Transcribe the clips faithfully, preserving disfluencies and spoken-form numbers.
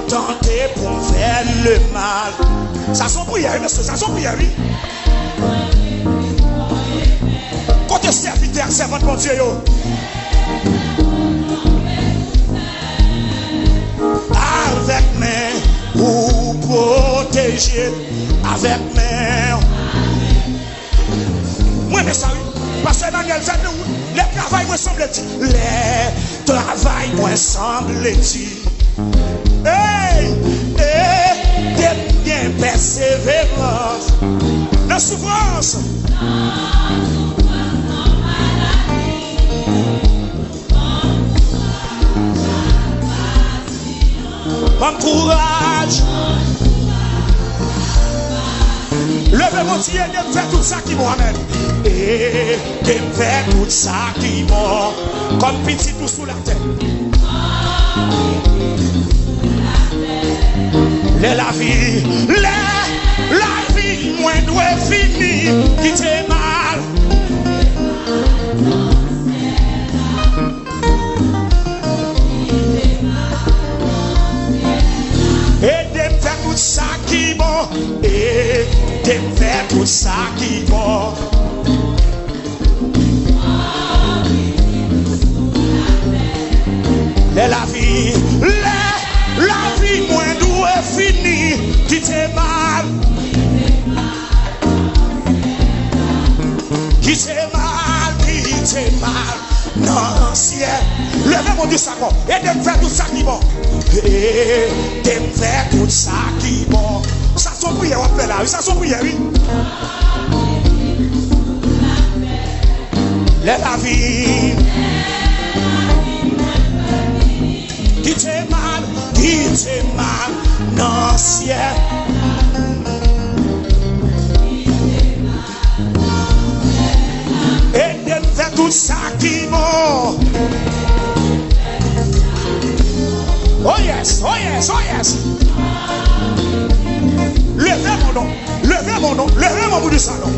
Tante pou m fè l mal. Sa se yon priyè, wi, mesye, sa se yon priyè, wi. Kote sèvitè ak sèvant Bondye yo? Avèk men ou pwoteje, avèk men. Mwen renmen sa, wi. Pastè Emmanuel, fè nou, lè travay mwen sanble di. Lè travay mwen sanble di. Ey! Ede m gen pèseverans nan soufrans. Ban m kouraj. Leve, Bondye, ede m fè tout sa ki bon. Amèn. Ede m fè tout sa ki bon. Kòm pitit ou sou latè. Lè lavi, lè lavi mwen dwe fini, kite mal. Ede m fè tout sa ki bon. Ede m fè tout sa ki bon. Lè lavi, lè lavi mwen dwe fini, kite mal. Kite mal, kite mal nan syèl. Leve men w, di sa ankò. Ede m fè tout sa ki bon. Ede m fè tout sa ki bon. Sa se yon priyè w ap fè la, wi. Sa se yon priyè, wi. Lè lavi. Kite mal, kite mal nan syèl. Ede m fè tout sa ki bon. Oh yes, oh yes, oh yes. Leve men w non, leve men w non, leve men w pou di sa non.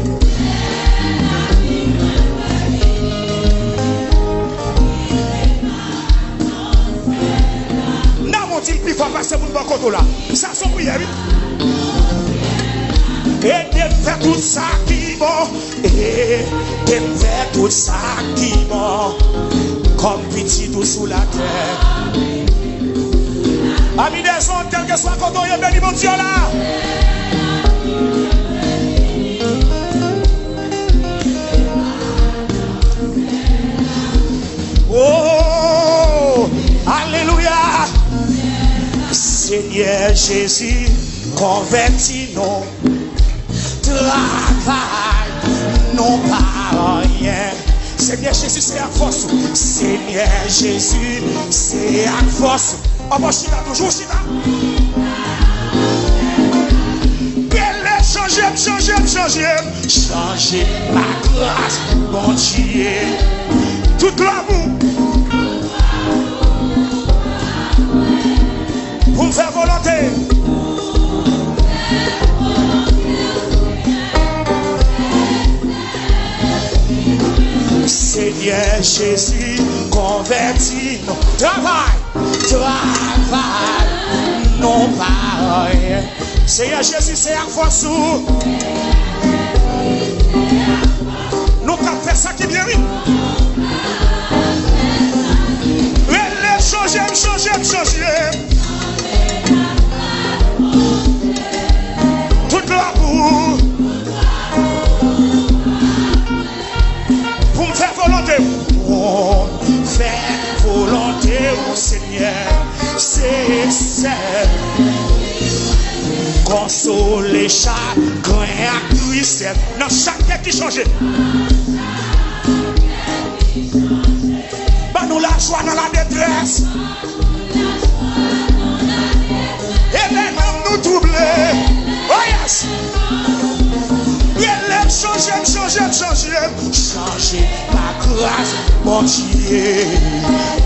N a bon di l pi fò pase moun bò kote w la. Sa se yon priyè, wi. Ede m fè tout sa ki bon. Ede m fè tout sa ki bon. Kòm pitit ou sou latè. Ami dèzòd, kèlkeswa kote w ye, beni Bondye la. Oh, alelouya. Senyè Jezi, konvèti nou. Travay nou pa anyen. Senyè Jezi, se ak fòs ou. Senyè Jezi, se ak fòs ou. Anvan chita, toujou chita. Rele, chanje m, chanje m, chanje m. Chanje pa gras Bondye. Tout glwa pou. Pou m fè volonte. Senyè Jezi, konvèti nou. Travay, travay nou pa anyen. Senyè Jezi, se ak fòs ou. Nou ka fè sa ki byen, wi. Rele, chanje m, chanje m, chanje m. Tout glwa pou ou. Pou m fè volonte w. Pou m fè volonte w, Senyè. Se sèl. Konsole chagren ak tristès nan chak kè ki chanje. Ban nou lajwa nan ladetrès. E lè nanm nou twouble. Oh yes. Rele m, chanje m, chanje m, chanje m. Chanje pa gras Bondye.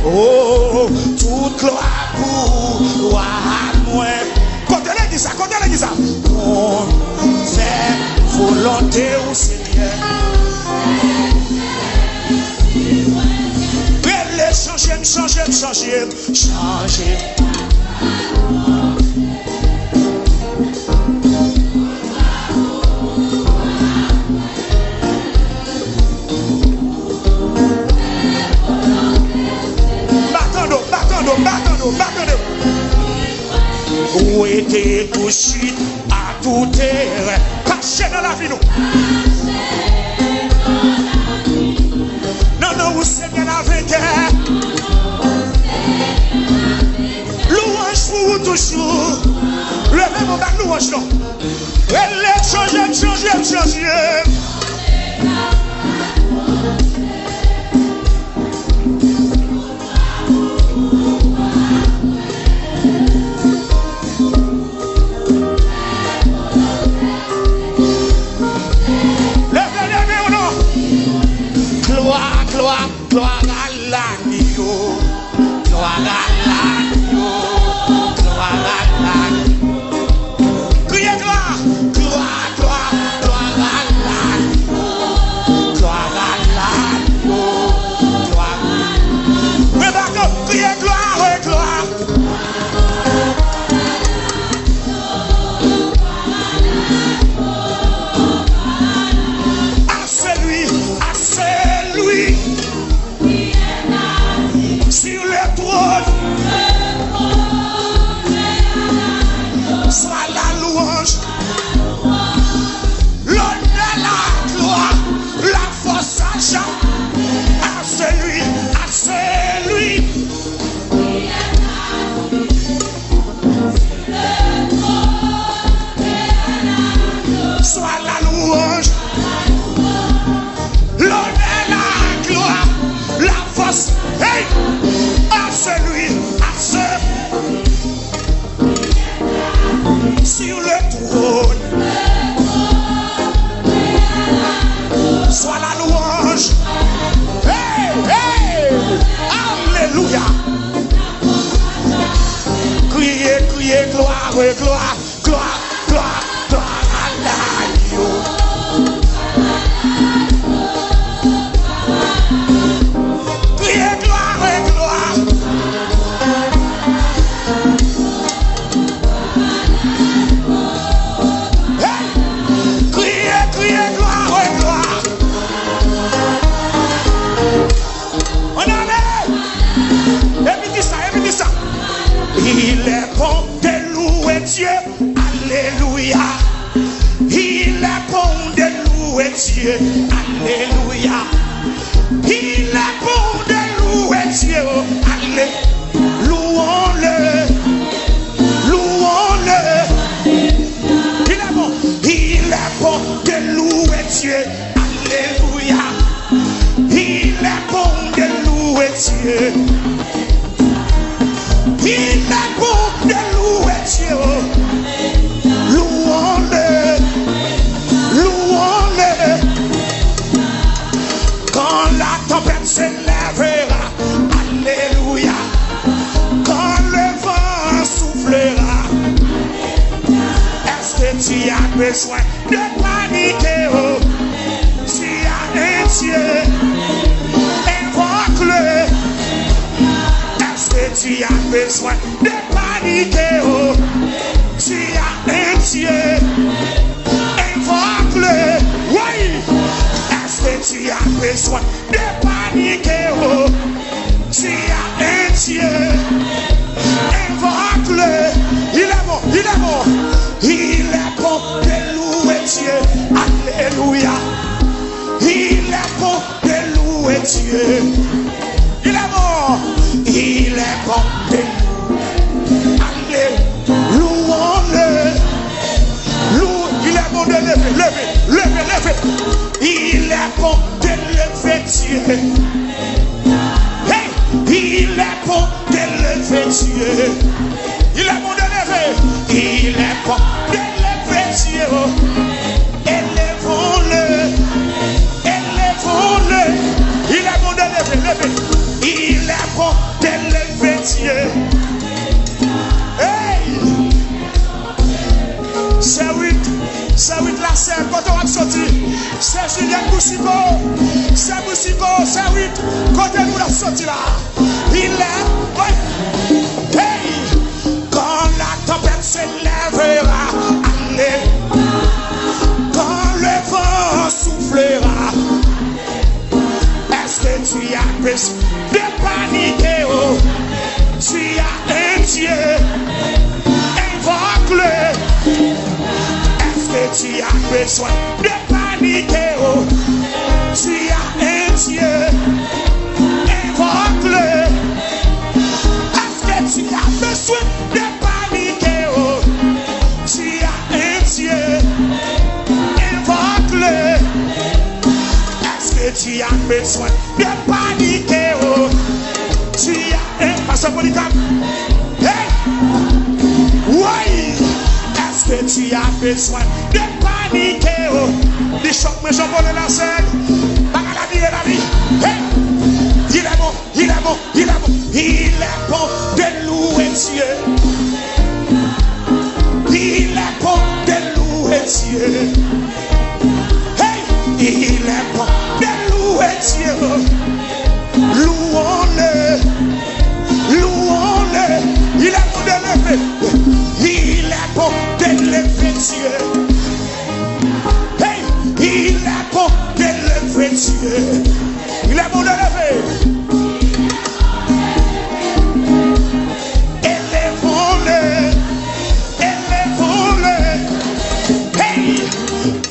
Oh, tout glwa pou wa mwen. Kote legliz la? Kote legliz la? Pou m fè volonte w, Senyè. Rele, chanje m, chanje m, chanje m, chanje. Rete touchit a tou terè. Kache nan lavi nou. Nan non ou Senyè la venkè. Louanj pou ou toujou. Leve men w, bat louanj non. Rele, chanje m, chanje m, chanje m. Leve, leve w non. Glwa, glwa, glwa a lagno. Glwa a lagno. Glwa a lagno. Kriye glwa, glwa, glwa, glwa a lagno. Glwa a lagno. Glwa. Mwen pa konn kriye glwa, wi, glwa. À celui, à celui sur le trône soit la louange, l'honneur, la gloire, la force à Jah, à celui, à celui soit la louange, l'honneur, la gloire, la force, hey, à celui, à celui sur le trône soit la louange. Hey, hey, alléluia. Kriye, kriye, glwa, glwa, glwa, glwa, glwa a lagno. Kriye glwa, glwa. Hey! Kriye, kriye glwa, glwa. On ale! Epi di sa, epi di sa. Il est bon de louer Dieu. Alléluia. Il est bon de louer Dieu. Alléluia. Il est bon de louer Dieu. Allé-, louons-le. Louons-le. Il est bon. Il est bon de louer Dieu. Alléluia. Il est bon de louer Dieu. Il est bon de louer Dieu. Louons-le. Louons-le. Quand la tempête s'élèvera, alléluia. Quand le vent soufflera, est-ce que tu as besoin de paniquer, oh, tu as un Dieu, invoque-le. Est-ce que tu as besoin de paniquer, oh, tu as un Dieu, invoque-le. Oui, est-ce que tu as besoin de paniquer, oh, tu as un Dieu, invoque-le. Il est bon, il est bon. Il est bon de louer Dieu. Alléluia. Il est bon de louer Dieu. Il est bon. Il est bon de louer. Allez, louons-le. Lou-, il est bon de lever, lever, lever, lever. Il est bon de lever Dieu. Hey, il est bon de lever Dieu. Il est bon de lever. Il est bon de lever Dieu. Élevons-le. Élevons-le. Il est bon de lever, lever. Il est bon de lever Dieu. Hey! Sè Wit, Sè Wit la, sè, kote w ap soti? Sè Juliette Boucicault, Sè Boucicault, Sè Wit, kote nou ap soti la? Il est, ouais. Hey! Quand la tempête s'élèvera, allez. Quand le vent soufflera, est-ce que tu as besoin de paniquer, oh? Tu as un Dieu. Besoin de paniquer, oh. Tu as un Dieu, invoque-le. Est-ce que tu as besoin de paniquer, oh? Tu as un Dieu, invoque-le. Est-ce que tu as besoin de paniquer, oh? Tu as un... Pasteur Polycarpe. Hey! Oui! Est-ce que tu as besoin de paniquer, oh? Bishop, mwen Jean-Paul Larcène. Bagay la vire la vi. Hey! Il est bon, il est bon, il est bon. Il est bon de louer Dieu. Il est bon de louer Dieu. Hey! Il est bon de louer Dieu. Louons-le. Louons-le. Il est bon de lever. Il est bon de lever Dieu. Hey! Il est bon de lever Dieu. Il est bon de lever. Élevons-le. Élevons-le. Hey!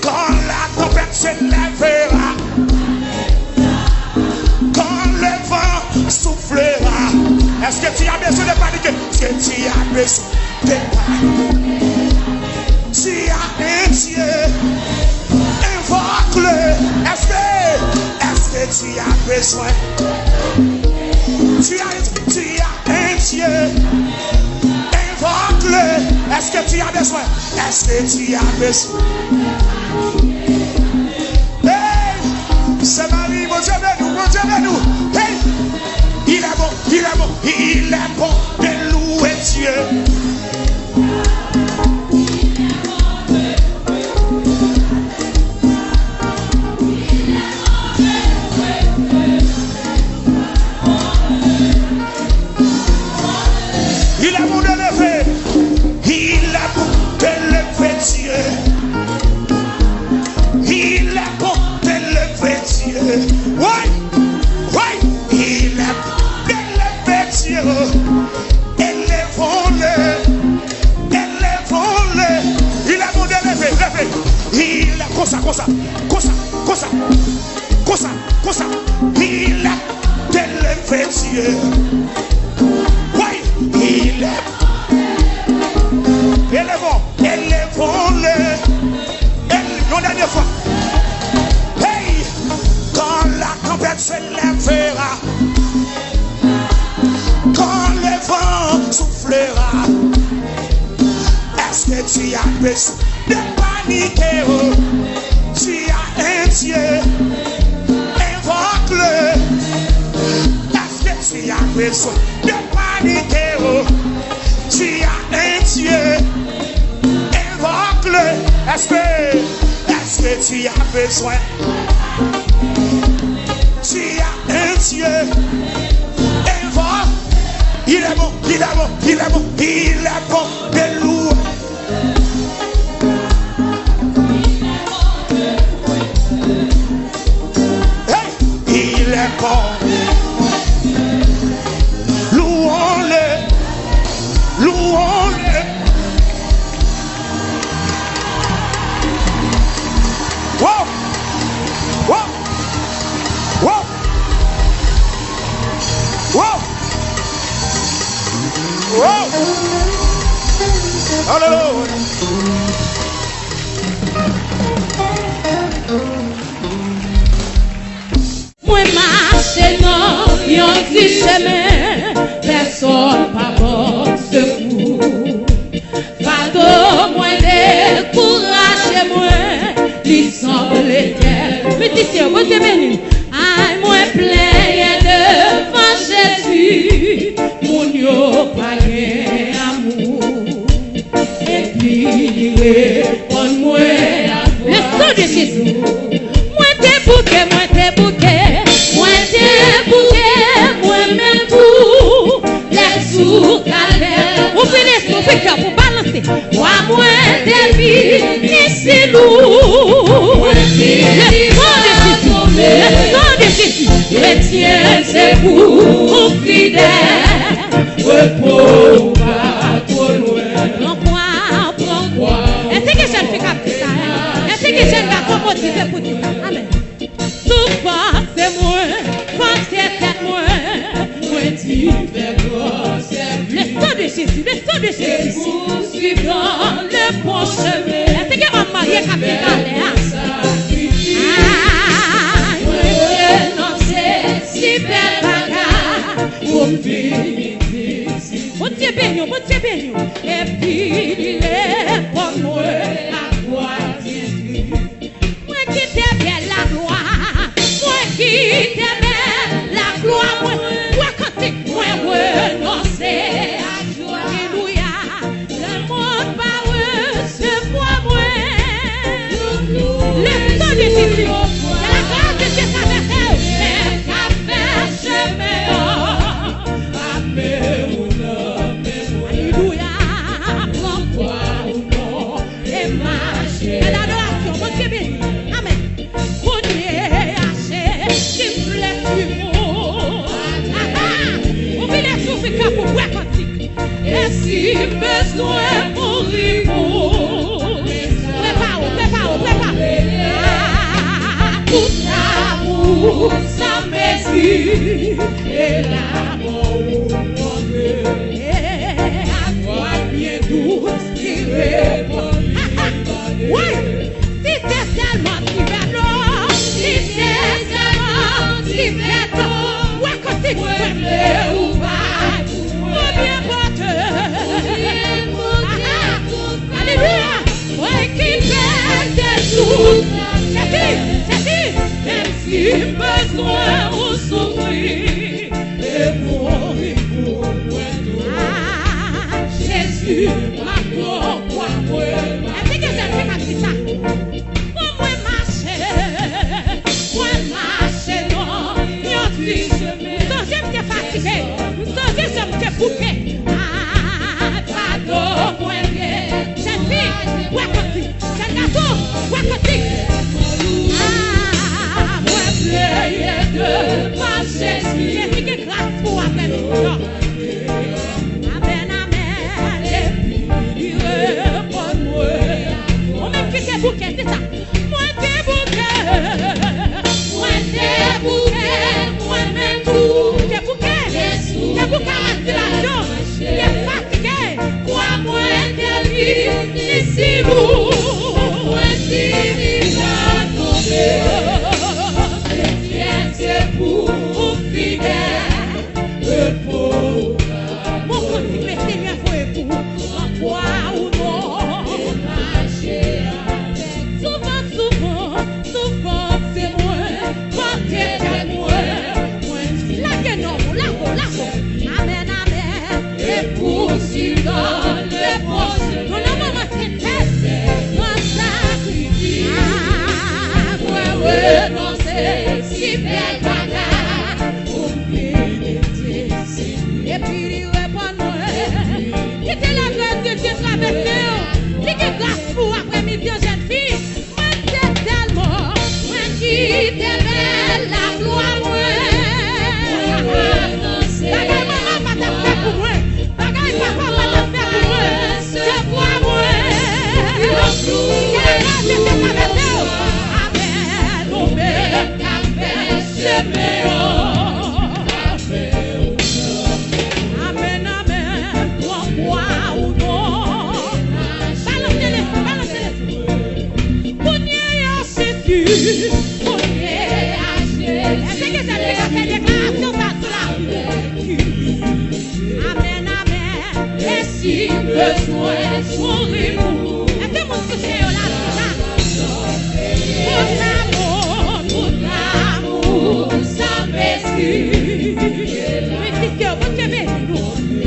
Quand la tempête se lèvera, quand le vent soufflera, est-ce que tu as besoin de paniquer? Est-ce que tu as besoin de paniquer? Tu as un Dieu, invoque-le. Est-ce que, est-ce que tu as besoin? Tu as, tu as un Dieu, invoque-le. Est-ce que tu as besoin? Est-ce que tu as besoin? Hey! Sè Mari, Bondye beni w, Bondye beni w. Hey! Il est bon, il est bon, il est bon de louer Dieu. Il est bon de lever. Il est bon de lever Dieu. Il est bon de lever Dieu. Oui, oui, il est bon de lever Dieu. Élevons-le. Élevons-le. Il est bon de lever, lever. Il est konsa, konsa, konsa, konsa, konsa, konsa. Il est de lever Dieu. Oui, il est. Élevons, élevons-le. Éle-, yon dènyè fwa. Hey! Quand la tempête se lèvera, quand le vent soufflera, est-ce que tu as besoin de paniquer, oh? Tu as un Dieu, invoque-le. Est-ce que tu as besoin de paniquer, oh? Tu as un Dieu, invoque-le. Est-ce que, est-ce que tu as besoin? Tu as un Dieu, invoque. Il est bon, il est bon, il est bon, il est bon de louer. Hey, il est bon. Louons-le. Louons-le. Wow. Wow. Wow. Wow. Wow. Alelouya. Mwen mache nan yon ti chemen, pèsonn pa ban sekou. Fado mwen dekouraje mwen, li sanble tèl. Mizisyen, Bondye beni. Ay, mwen plenyen devan Jezi, moun yo pa gen amou. Epi li reponn mwen avwa. Le sang de Jésus. Mwen te bouke, mwen te bouke, mwen te bouke, mwen menm tou. Lè sou kalè. Ouvri lespri, ouvri kè pou balanse. Bwa mwen te vini si lou. Le sang de Jésus, le sang de Jésus. Kretyen se pou ou fidèl. Repo ou pa twò lwen. Pran kwa, pran kwa. Èske gen jèn fi k ap di sa, hein? Èske Suivant le bon chemin. Èske gen manm marye k ap viv anlè a? Ay, mwen renonse si bèl bagay pou m vini isit. Bondye beni w, Bondye beni w. Epi li reponn mwen ak vwa tris. Mwen kite bèl laglwa, mwen kite bèl laglwa, mwen, mwen kantik, mwen renonse a jwa. Alelouya. Lemonn pa resevwa mwen. Le sang de Jésus, que la grâce de Dieu traverse. Mwen k ap fè chemen an. Alelouya. Pran kwa ou non. E mache. Bèl adorasyon. Bondye beni. Amèn. Kounye a, Jezi m vle suiv ou. Aha! Ou vin eskize kanpe pou bwè kantik. E si m bezwen mouri pou ou. Prepare w, prepare w, prepare w. Ah, tout amou san mezi. E lamò ou montre. E a vwa byen dous ki reponn li. Wi! Si se sèlman ti vèt dlo, si se sèlman ti vèt dlo, mwen kantik, mwen vle ou bay pou mwen. Ou byen pote. Aha. Alelouya. Mwen ki pèdi tout. Jezi, Jezi. Menm si m bezwen ou soufri. E mouri pou mwen tou. Ah, Jezi, pa twò kwa mwen. Èske gen jèn fi k ap di sa? Bon, mwen mache, mwen mache nan yon ti chemen. M sonje m te fatige, m sonje jan m te bouke. Ah, padon mwen gen. Jèn fi, bwè kantik. Jèn gason, bwè kantik. Ah, mwen plede pa Jezi. Jezi gen gras pou w aprè midi an. Amèn, amèn. Epi li reponn mwen. Ou menm ki te bouke, di sa. Mwen te bouke. Mwen te bouke, mwen menm tou. Te bouke. Te bouke ak tribinasyon. Te fatige. Kwa mwen te li, li si lou. Mwen si li pa tonbe. Etyèn se pou ou fidèl. Repo. Bon kantik Lesenyè voye pou ou. Pran kwa ou non. Souvan, souvan, souvan se mwen. Pote tèt mwen, mwen lage non, lage, lage. Amèn, amèn. E pou sidan le pwòch. Yon lòt moman se tèt, pran sakrifis. Ah, mwen renonse si bèl bagay pou m vin isit. Epi li reponn mwen, kite lagrès de Dye travèse w. Li gen gras pou w aprè midi an, jèn fi. Mwen te tèlman, mwen kite bèl laglwa mwen. Bagay manman pa t ap fè pou mwen, bagay papa pa t ap fè pou mwen, se kwa mwen. Kite lagrès de Dye travèse w. Amèn, ou menm k ap fè chemen an. Amèn, amèn. Pran kwa ou non. Balanse lespri, balanse lespri. Kounye a, Jezi. Kounye a, Jezi. Èske gen jèn fi k ap fè deklarasyon sa sou lavi? Amèn, amèn. E si bezwen mouri pou ou. Èske moun ki fè yo la di sa? Tout amou, tout amou san mezi. Wi, piske Bondye beni nou.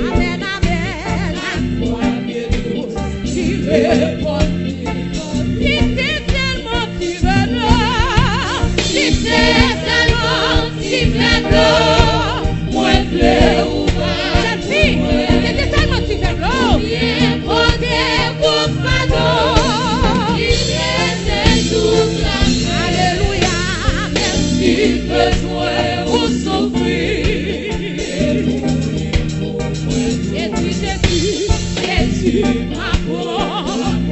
Amèn, amèn. Li te sèlman ti vèt dlo, li te sèlman ti vèt dlo, mwen vle ou bay. Jèn fi, se te sèlman ti vèt dlo. Byen pote gwo fado. Li te se tout la. Alelouya. Menm si bezwen ou soufri. Jezi, Jezi, Jezi, pa pran.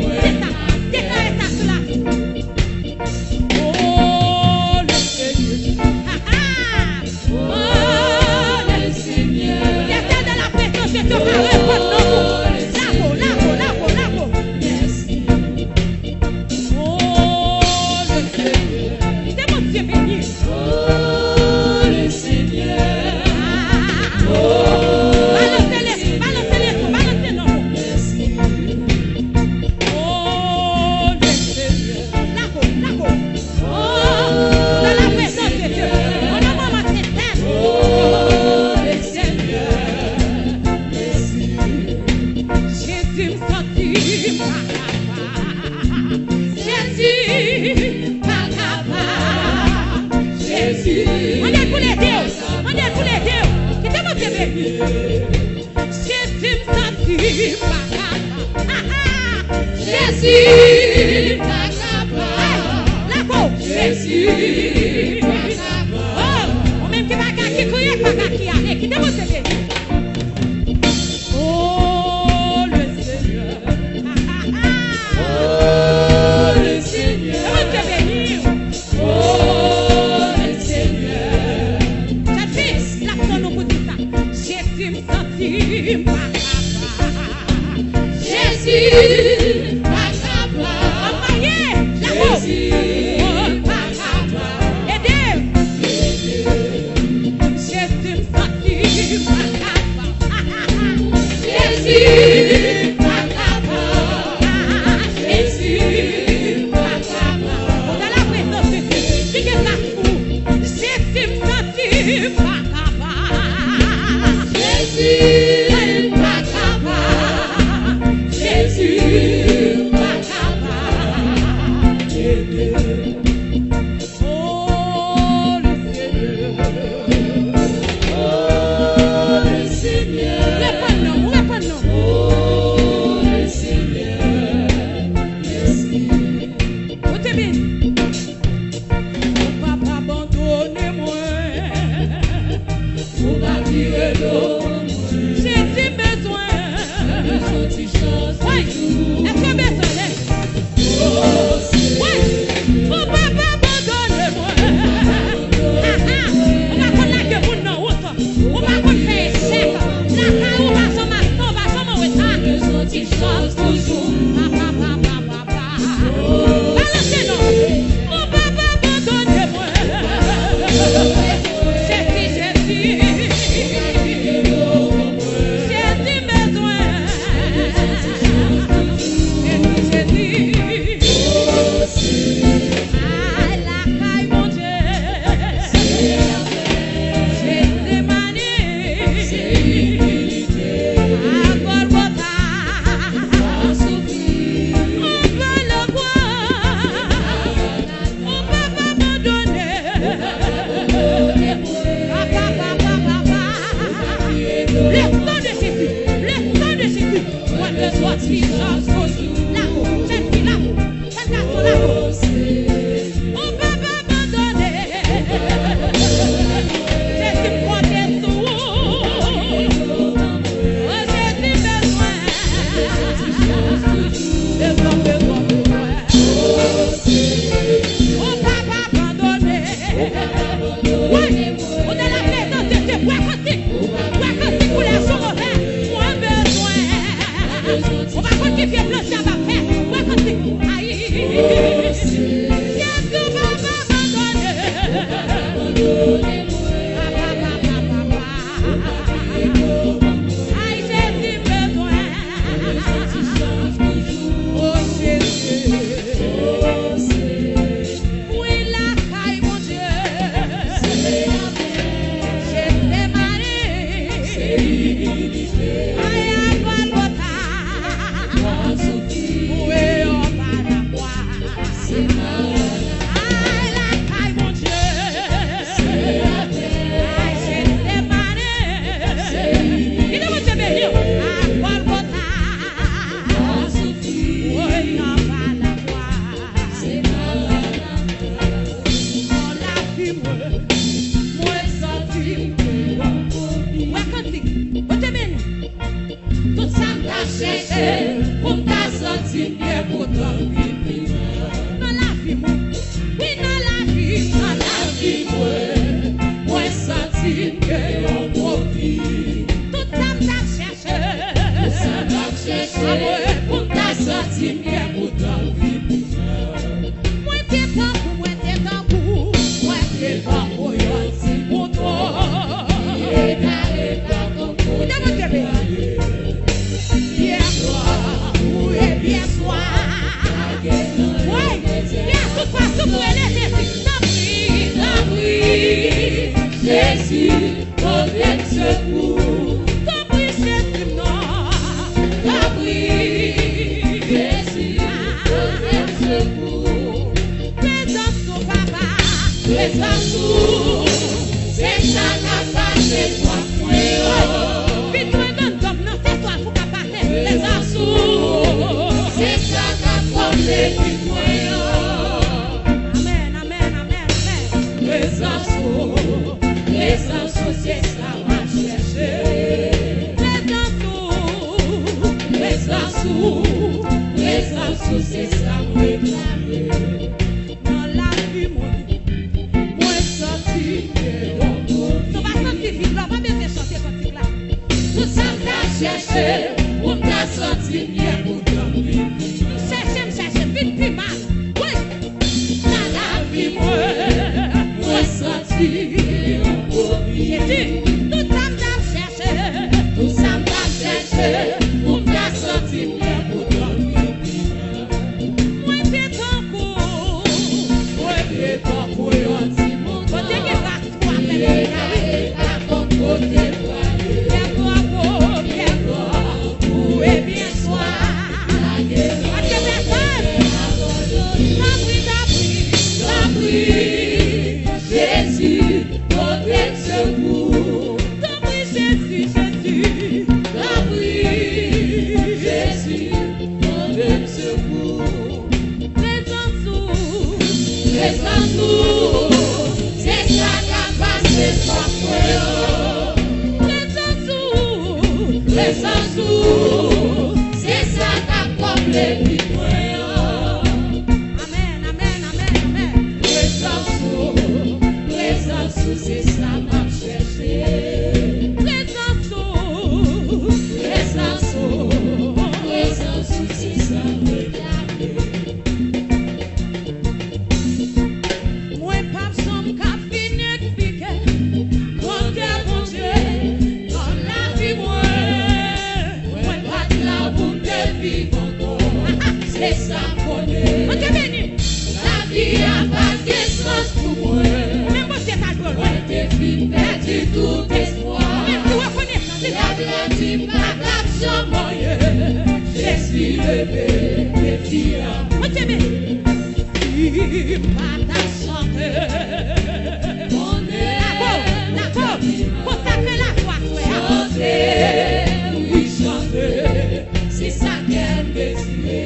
Jezi pa kapab. Jezi pa kapab. Jezi. Mande l pou l ede w. Mande l pou l ede w. Kite Bondye beni w. Jezi m santi m pa kapab. Ha, ha. Jezi pa kapab. Hey, lago. Jezi pa kapab. Oh, ou menm ki pa ka, ki kriye, pa ka, ki ale. Kite Bondye beni w. Oh, le Seigneur. Oh, le Seigneur. Ke Bondye beni w. Oh, le Seigneur. Tande, l ap tann ou pou di sa. Jezi, m santi m pa kapab. Jezi, m pa kapab. Anpaye, lago. Jezi, m pa kapab. Ede m. Jezi, m santi m pa kapab. Jezi pa kapab. Jezi pa kapab. Dans la présence de Dieu, ki gen plas pou ou. Jezi m santi m pa kapab. Jezi pa kapab. Jezi pa kapab. Oh, le Seigneur. Oh, le Seigneur. Ou reponn non, ou reponn non. Oh, le Seigneur. Mèsi. Ou te beni. Ou pa abandone mwen. Ou pa vire do mwen. Jezi bezwen. Wi, èske w bezwen l? Wi, ou pa abandone mwen. Ha, ha. Ou pa konn lage moun nan wout. Ou pa konn fè echèk. Lakay ou pa janm an reta, ou pa janm an reta. Ti chans toujou. Pa, pa, pa, pa, pa, pa. Balanse non. Ou pa abandone mwen. Jezi, Jezi. Jezi bezwen. Jezi, Jezi. Ay lakay Bondye. Jetsemane. A Golgota. Anba lagwa. Ou pa abandone. Pa, pa, pa, pa, pa, pa. Le sang de Jésus, le sang de Jésus. Mwen bezwen ti chans pou ou. Lago, jèn fi, lago, jèn gason, lago. Ou pa abandone. Jezi m konte sou ou. O Jezi bezwen. Bezwen, bezwen, bezwen. Ou pa abandone. Wi, ou dans la présence de Dieu. Bwè kantik. Bwè kantik pou lè jou move. Mwen bezwen. Ou pa konn ki pye planche a va fè. Bwè kantik. Ayi. Jezi pa abandone. Pa, pa, pa, pa, pa, pa. Ay, Jezi m bezwen. O Jezi. Wi, lakay Bondye. Jetsemane. Ay, a Golgota. Mouri anba lakwa. Ay, lakay Bondye. Ay, Jetsemane. Kite Bondye beni w. A Golgota. Mouri anba lakwa. Nan lavi mwen, mwen santi m te ankouraje. Bwè kantik, Bondye beni. Tout sa m t ap chèche, pou m ta santi m byen kontan vin pi mal. Nan lavi mwen, wi, nan lavi, nan lavi mwen, mwen santi m gen yon gwo vi. Tout sa m t ap chèche. Sa m ap chèche pou m ta santi m byen kontan pi pita. Mwen te tankou, mwen te tankou, mwen te tankou yon ti mouton. Egare tankou moun egare. Yèswa, ou e yèswa. Wi, yè, tout pati pou rele Jezi. Tanpri, tanpri, Jezi. Pote m sekou. Tanpri, Jezi m non. Tanpri. Lèzasou, se sa k ap pase twòp mwen yo. Vin jwenn grann dòm nan, se twòp ou ka pase. Lèzasou, se sa k ap twòp legliz mwen yo. Amèn, amèn, amèn, amèn. Lèzasou, lèzasou, se sa m ap chèche. Lèzasou, lèzasou, lèzasou, se sa m reklame. Nan lavi mwen, mwen santi m gen yon kouri. Si w pa santi viv la, w pa bezwen chante kantik la. Tout sa m ta chèche, pou m ta santi m gen pou dòmi. M chèche, m chèche, vin pi mal. Wi. Nan lavi mwen, mwen santi m gen yon kouri. Jezi, tout sa m ta chèche, tout sa m ta chèche, pou m ta santi m gen pou dòmi. Mwen te tankou, mwen te tankou yon timoun. Kote gen ras pou apèl li a, wi. Pyè Gò, Pyè Gò, Pyè Gò, ou ebyen swa. Paske pèsòn. Tanpri, tanpri, tanpri, Jezi, pote m sekou. Tanpri, Jezi, Jezi, tanpri, Jezi, pote m sekou. Prezans ou, prezans ou, se sa k ap pase twòp mwen yo. Prezans ou, prezans ou, se sa k ap konble vid mwen yo. Amèn, amèn, amèn, amèn. Prezans ou, prezans ou, se sa m ap chèche. Prezans ou, prezans ou, prezans ou, se sa m reklame. Mwen p ap janm ka fin eksplike grandè Bondye nan lavi mwen. Mwen pa t la pou m te viv ankò. Se sa m konnen. Bondye beni. Lavi a pa t gen sans pou mwen. Men Bondye pa jwe lwen. Mwen te fin pèdi tout espwa. Mwen tou rekonesan de sa. Dyab la di m pa t ap janm anyen. Jezi leve defi a. Bondye beni. Si m pa ta chante. Konnen. Dakò, dakò. Konsakre lafwa, frè. Chante, wi, chante. Se sa kè m dezire.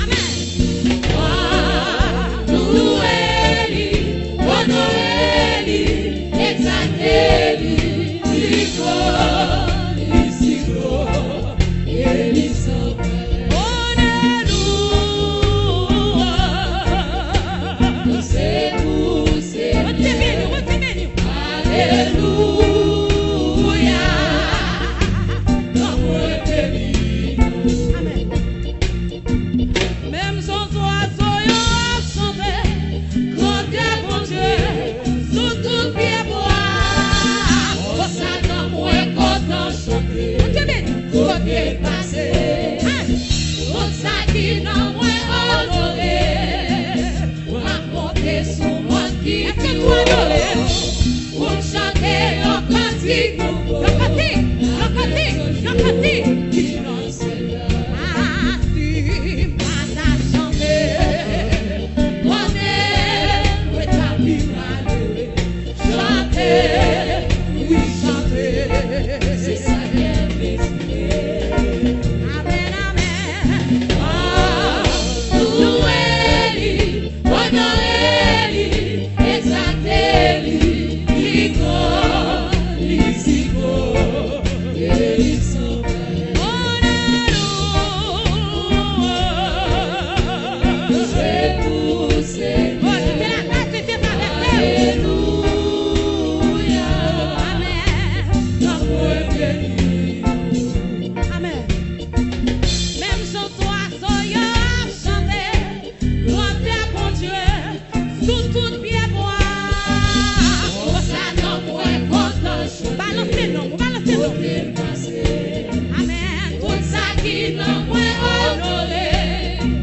Amèn. Louwe li, onore li, egzalte li, li gwo, li si gwo, e li san parèy. Alelouya. Pouse, pouse. Bondye beni w, Bondye beni w. Alelouya. Nan mwen beni. Amèn. Menm jan zwazo yo ap chante grandè Bondye sou tout pyebwa. Osana mwen kontan chante. Bondye beni. Kote l pase. Tout sa ki nan mwen onore. M ap monte sou mòn ki pi wo pou m chante yon kantik nouvo. Yon kantik, yon kantik, yon kantik. Ki nan syèl la. A, si m pa ta chante, konnen mwen ta pi malere. Chante, wi, chante. Se sa kè m dezire. Amèn, amèn. Louwe li, onore li, egzalte li, li gwo, li si gwo, e li san parèy. Alelouya. Jwe pou Senyè. Alelouya. Amèn. Amèn. Menm jan zwazo yo ap chante grandè Bondye sou tout pyebwa. Osana mwen kontan chante. Balanse non, balanse non. Amèn. Tout sa ki nan mwen onore.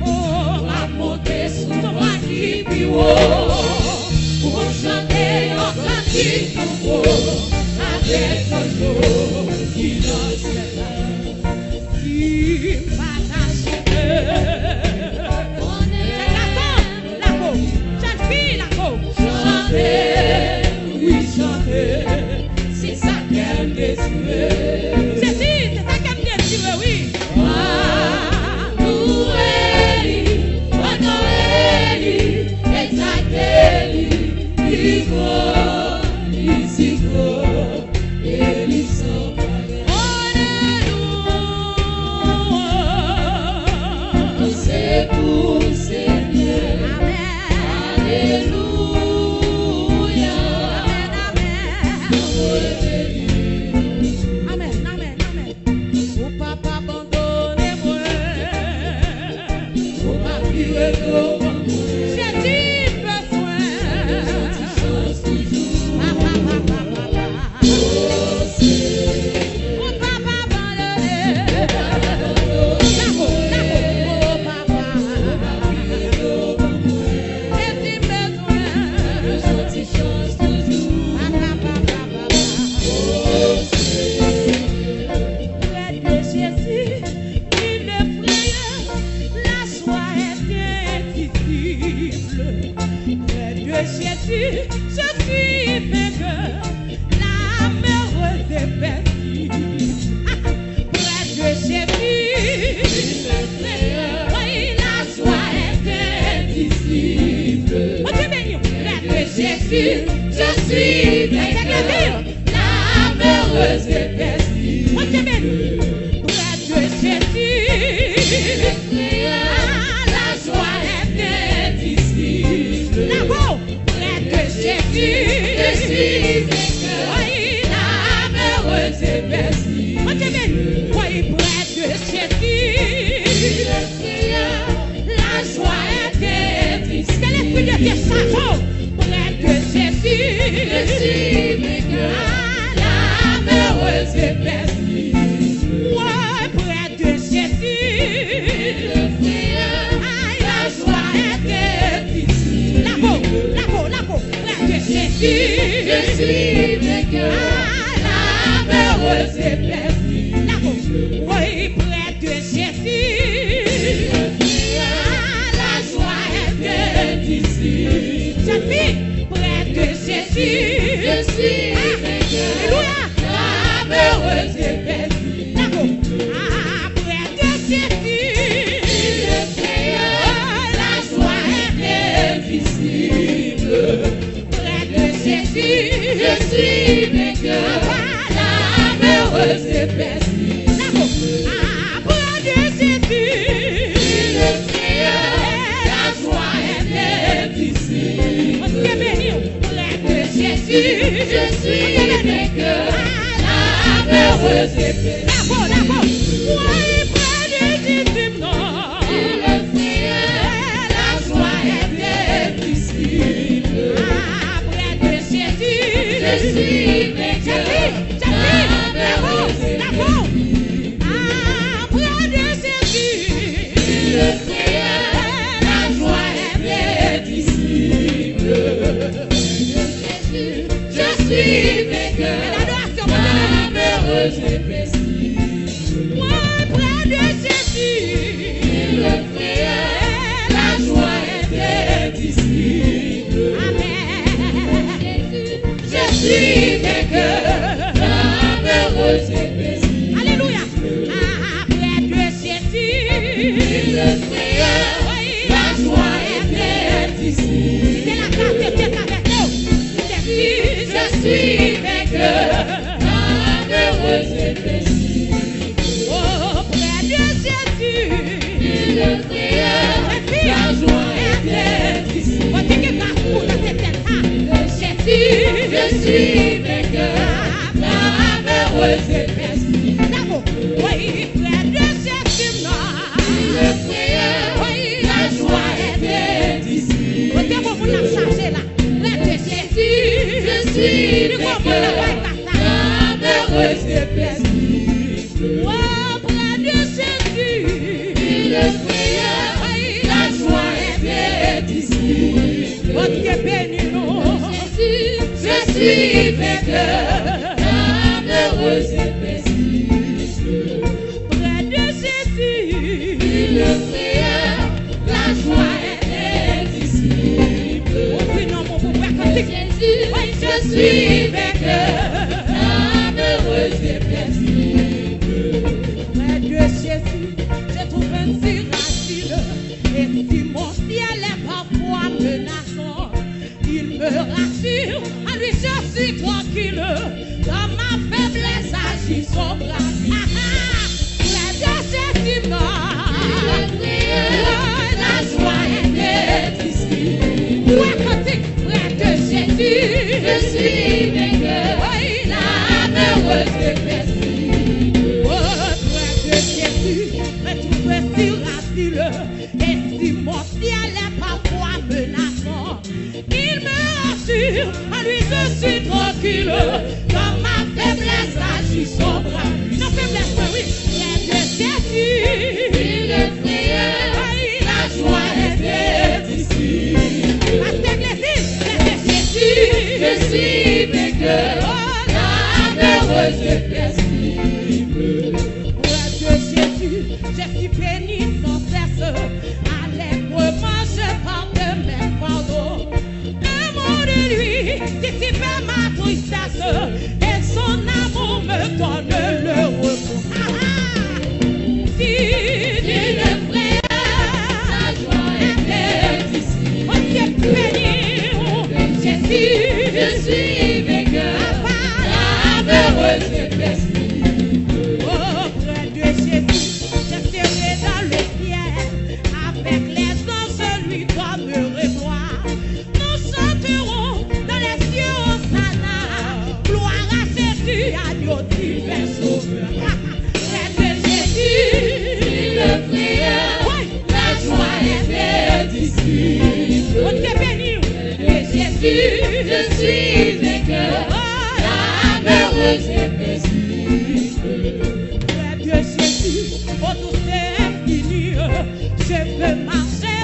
Oh. M ap monte sou mòn ki pi wo. Pou m chante yon kantik nouvo avèk zwazo ki nan syèl la. Si m pa ta chante. Jèn gason, lakou. Jèn fi, lakou. Jezi bezwen. Papa, papa, papa. Ou papa abandone. Dakò, dakò. Oh, papa. Jezi bezwen. Papa, papa, papa. Près de Jésus, il effraie, la joie est indicible. Près de Jésus, je suis vainqueur, la peur est perdue. Près de Jésus, oui, la joie est indicible. Près de Jésus, je suis vainqueur. La peur est perdue. Près de Jésus, la joie est indicible. Près de Jésus, je suis vainqueur. La peur est perdue. Oui, près de Jésus, la joie est indicible. Près de Jésus, je suis vainqueur. La peur est perdue. Ouais, près de Jésus, la joie est indicible. Lago, lago, lago. Près de Jésus, je suis vainqueur. La peur est perdue. Lago, oui, près de Jésus, la joie est indicible. Jèn fi, près de Jésus, je suis vainqueur. Alelouya. La peur est perdue. Lago, ah, près de Jésus, la joie est indicible. Près de Jésus, je suis vainqueur. La peur est perdue. Près de Jésus, la joie est indicible. Près de Jésus, je suis vainqueur. La peur est perdue. Lago, lago. Oui, près de Jésus, non. La joie est indicible. Près de Jésus, je suis vainqueur. Lago, lago. Près de Jésus, la joie est indicible. Je suis vainqueur. Bèl adoration, Bondye beni. La peur est perdue. Près de Jésus, la joie est indicible. Amen. Je suis vainqueur. La peur est perdue. Alelouya. Près de Jésus, la joie est indicible. Kite lakay, kite tèt avèk nou. Jésus, je suis vainqueur. La peur est perdue. Auprès de Jésus, la joie est indicible. Mwen di ke gras pou nan tèt tèt sa. Jésus, je suis vainqueur. La peur est perdue. Lago, oui, près de Jésus, non. Oui, la joie est indicible. Kote bon moun ap chache la. Près de Jésus, je suis vainqueur. La peur est perdue. Auprès de Jésus, la joie est indicible. Bondye beni nou. Jésus, je suis vainqueur. La peur est perdue. Près de Jésus, la joie est indicible. Ou di non, mon pauvre kantik. Oui, je suis vainqueur. La peur est perdue. Près de Jésus, je trouve un asile. Et si mon ciel est parfois menaçant, il me rassure, en lui je suis tranquille. Dans ma faiblesse agit son bras. Ah, ah. Près de Jésus, non. La joie est indicible. Ouais, kantik, près de Jésus, je suis vainqueur. Oui, la peur est perdue. Auprès de Jésus, je trouve un asile. Et Si mon ciel est parfois menaçant, il me rassure, en lui je suis tranquille. Dans ma faiblesse agit son bras. Nan feblès mwen, wi. Près de Jésus, il est frayeur, la joie est indicible. Pastè Clézis, près de Jésus, je suis vainqueur, la heureuse est paisible. Près de Jésus, je suis béni sans cesse. Allègrement je porte mes fardeaux. Un mot de lui dissipe ma tristesse, et son amour me donne le repos. Ah, ah. Si tu le frère, sa joie est indicible. Oh, Dieu béni, Jésus, je suis vainqueur, la heureuse est paisible. Oh, près de Jésus, je serai dans le ciel avec les anges, je lui donnerai gloire. Nous chanterons dans les cieux Hosanna, gloire à Jésus, agneau divin sauveur. Près de Jésus, le frayeur, la joie est indicible. Près de Jésus, je suis vainqueur, la heureuse est paisible. Près de Jésus, ô douce infinie, je veux marcher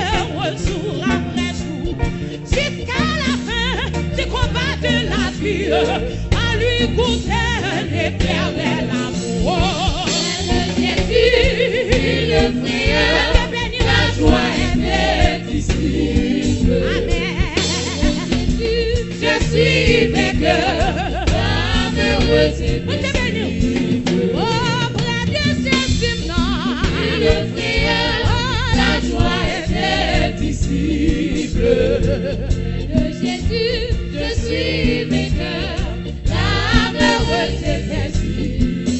jour après jour, jusqu'à la fin du combat de la vie, à lui goûter l'éternel amour. Près de Jésus, le frayeur, la joie est indicible. Amen. Je suis vainqueur, la heureuse est paisible. Auprès de Jésus, non. Le frayeur, la joie est indicible. Près de Jésus, je suis vainqueur, la heureuse est paisible.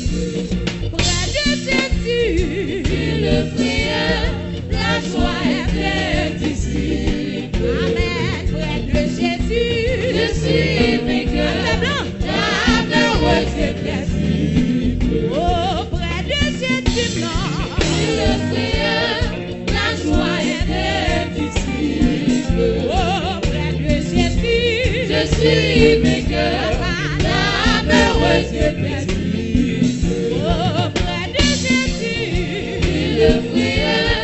Près de Jésus, le frayeur, la joie est indicible. Amen. Près de Jésus, je suis vainqueur, la heureuse est paisible. Auprès de Jésus, non. Le frayeur, la joie est indicible. Auprès de Jésus, je suis vainqueur, la heureuse est paisible. Auprès de Jésus, le frayeur,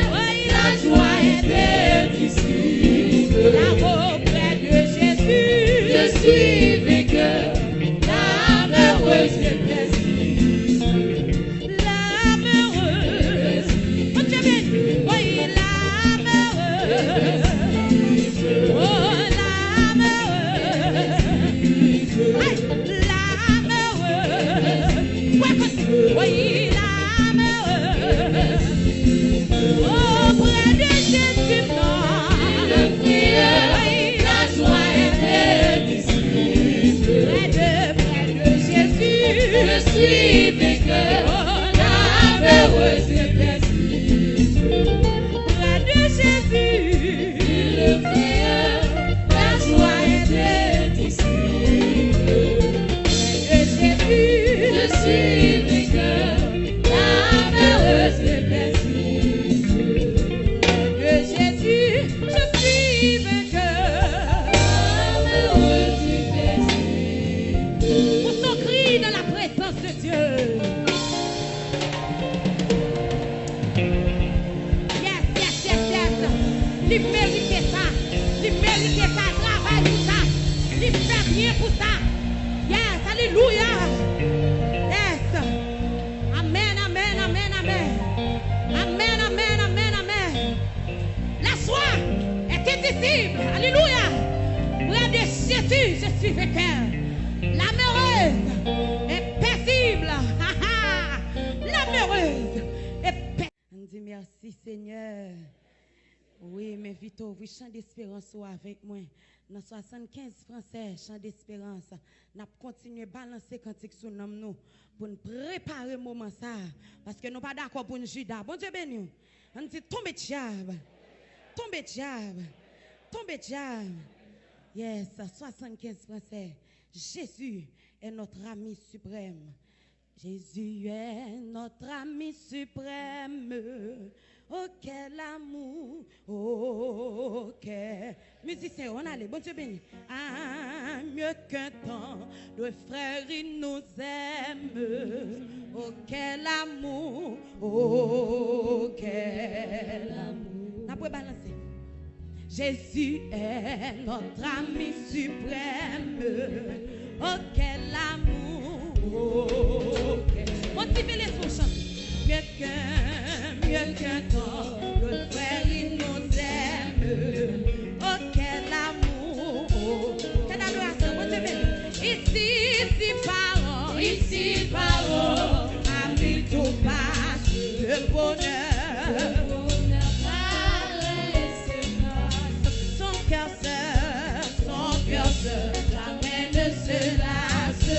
la joie est indicible. Auprès de Jésus, je suis vainqueur, la heureuse est paisible. La heureuse. Bondye beni. Oui, la heureuse. Oh, la heureuse. Ay, la heureuse. Wè kote. Oui, la heureuse. Auprès de Jésus, non. Oui, la joie est indicible. Près de, près de Jésus, je suis vainqueur, la heureuse est paisible. Près de Jésus, le frayeur, la joie est indicible. Près de Jésus, je suis vainqueur, la heureuse est paisible. Près de Jésus, je suis vainqueur. Pousse ton cri dans la présence de Dieu. Yes, yes, yes, yes. Li merite sa. Li merite sa. Travay pou sa. Li fè byen pou sa. Yes, alelouya. Yes. Amen, amen, amen, amen. Amen, amen, amen, amen. La joie est indicible. Alléluia. Près de Jésus, je suis vainqueur. La heureuse est paisible. La heureuse est paisible. Ann di mèsi, Senyè. Wi, m envite w ouvri chan desperans ou avèk mwen. Nan swasannkenz fransè, chan desperans. N ap kontinye balanse kantik sou nanm nou pou n prepare moman sa a, paske nou pa dakò pou n Jida. Bondye beni w. Ann di, tonbe dyab. Tonbe dyab. Tonbe dyab. Yes, swasannkenz fransè. Jésus est notre ami suprême. Jésus est notre ami suprême. Oh, quel amour, oh, quel... Mizisyen yo, ann ale, Bondye beni. Ah, mieux qu'un tendre frère, il nous aime. Oh, quel amour, oh, quel amour. N ap rebalanse. Jésus est notre ami suprême. Oh, quel amour, oh, quel... Motive lespri w chante. Mieux qu'un, mieux qu'un tendre frère, il nous aime. Oh, quel amour, oh, quelle adoration, Bondye beni. Ici, ici, parents, ici, parents, amis tout passe, le bonheur, le bonheur paraît et s'efface. Son cœur seul, son cœur seul, jamais ne se lasse.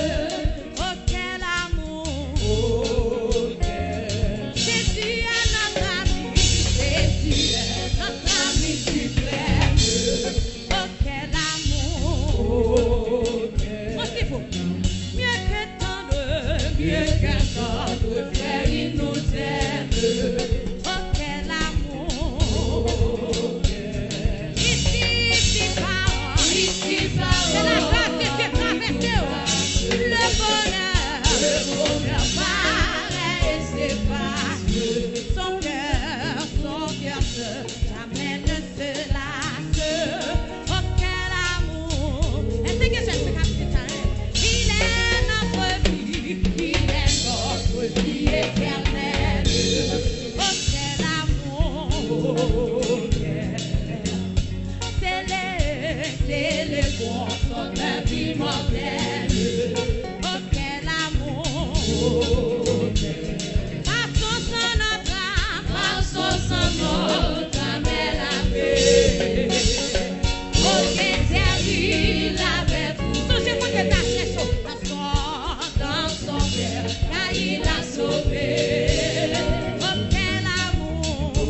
Oh, quel amour. Oh, quel... Jésus est notre ami, Jésus est notre ami suprême. Oh, quel amour. Oh, quel... Motive w. Mieux qu'un tendre, mieux qu'un tendre frère, il nous aime. Oh, quel amour. Ici, ici, parents, ici, parents, c'est la grâce de Dieu traversée. Le bonheur, le bonheur paraît et s'efface. Son cœur, son cœur seul, jamais ne se lasse. Oh, quel amour. Èske gen jèn fi k ap di sa, hein? Il est notre vie, il est notre vie éternelle. Oh, quel amour. C'est le, c'est le bon son de vie mortelle. Oh, quel amour. Par son sang notre âme, par son sang notre âme est lavée. Au désert, il avait trouvé... Sonje kote ta chèche w. Dans son, dans son cœur, car il a sauvé. Oh, quel amour.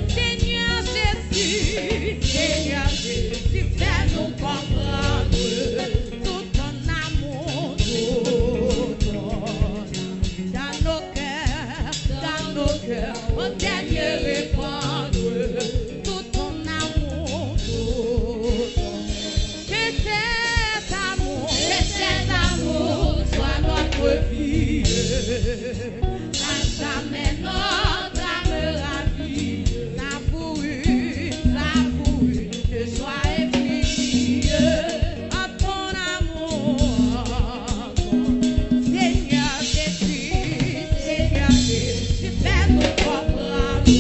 Seigneur Jésus, Seigneur Jésus, fais-nous comprendre tout ton amour, tout ton amour. Dans nos cœurs, dans nos cœurs, au dernier répandre tout ton amour, tout ton... Que cet amour, que cet amour soit notre vie, à jamais notre âme ravie. Sa voulu, sa voulu, ne soit infligé à ton amour. Seigneur Jésus, Seigneur Jésus, fais-nous comprendre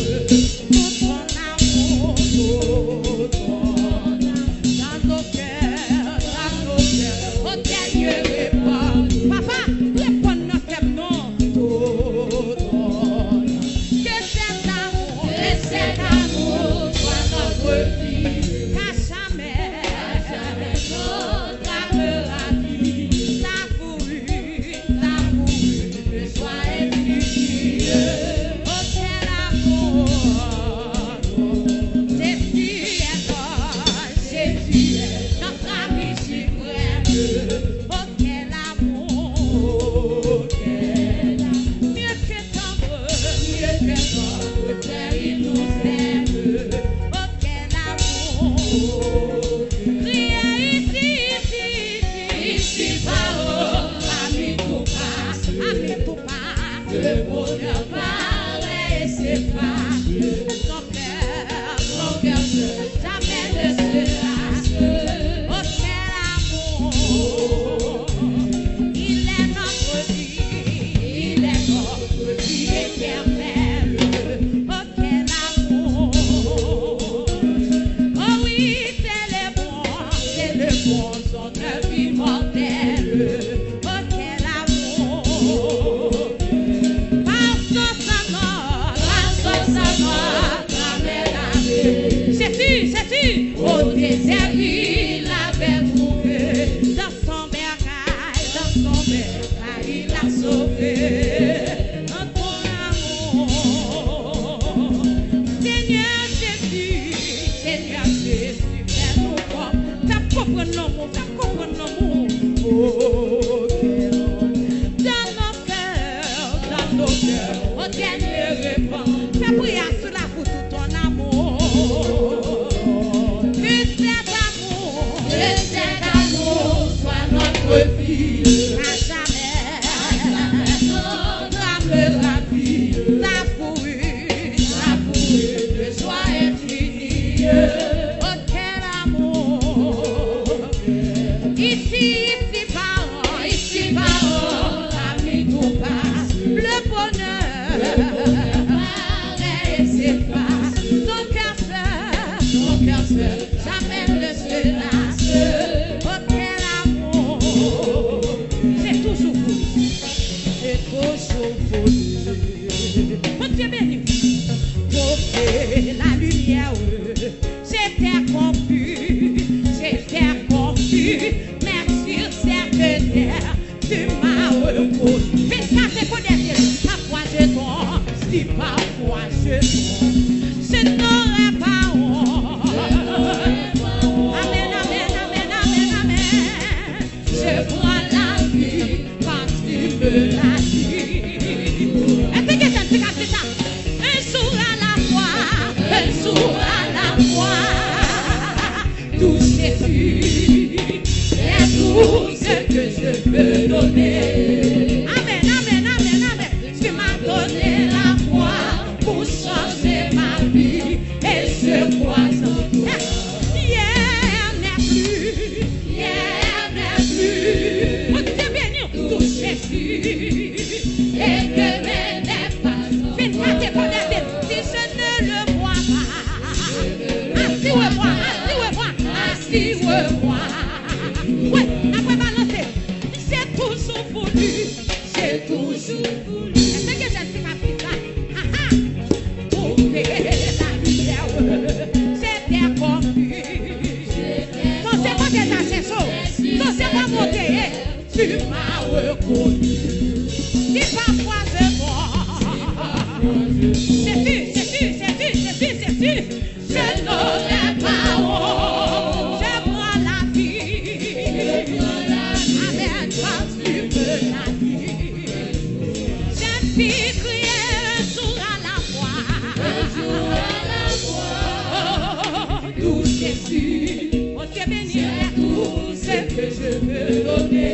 tout ton amour, tout ton amour. Dans nos cœurs, dans nos cœurs, au dernier répandre. Papa, reponn nan kè m non. Tout ton amour. Que cet amour, que cet amour soit notre vie, qu'à jamais, qu'à jamais notre âme ravie, ta voulu, ta voulu, ne soit infligé à ton amour. Jésus est notre, Jésus est notre ami suprême. Oh, quel amour, oh, quel amour. Mieux qu'un tendre, mieux qu'un tendre frère, il nous aime. Oh, quel amour. Criez ici, ici, ici, ici, parents, amis tout passe, amis tout passe. Le bonheur paraît et s'efface. Son cœur, son cœur seul, jamais ne se lasse. Oh, quel amour. Il est notre vie, il est notre vie éternelle. Oh, quel amour. Oh oui, c'est le bon, c'est le bon son de vie mortelle. Oh, quel amour. Par son sang notre, par son sang notre âme est lavée. Jésus, Jésus. Au désert, il avait trouvé dans son bercail, dans son bercail, il a sauvé. Dans ton amour, Seigneur Jésus, Seigneur Jésus, fais-nous comprendre. Fè m konprann lanmou, fè m konprann lanmou. Oh, dans nos cœurs, dans nos cœurs, au dernier répandre. Je n'aurai pas honte. Amen, amen, amen, amen, amen. Je prends la vie parce qu'il me l'a dit. Est-ce que quelqu'un dit ça? Un jour à la fois, un jour à la fois. Tout Jésus est tout ce que je peux donner. Amen, amen, amen, amen. Tu m'as donné la foi pour changer ma vie et je crois en toi. Hier n'est plus, hier n'est plus. Bondye beni w. Tout Jésus et demain n'est pas encore. Vingt-quatre heures, si je ne le vois pas. Asire mwen, asire mwen, asire mwen. Wi, n ap rebalanse. J'ai toujours voulu, j'ai toujours voulu. Èske gen jèn ki ka di sa? Ha, ha. Trouver la lumière, j'étais confus. Sonje kote ta chèche w. Sonje kòman w te ye. Tu m'as reconnu. Si parfois je mens, Jésus, Jésus, Jésus, Jésus, Jésus, je n'aurai pas honte. Je prends la vie. Amen. Parce que tu me l'as dit. J'ai pu crier un jour à la fois. Un jour à la fois. Oh, doux Jésus. Bondye beni w. C'est tout ce que je veux donner.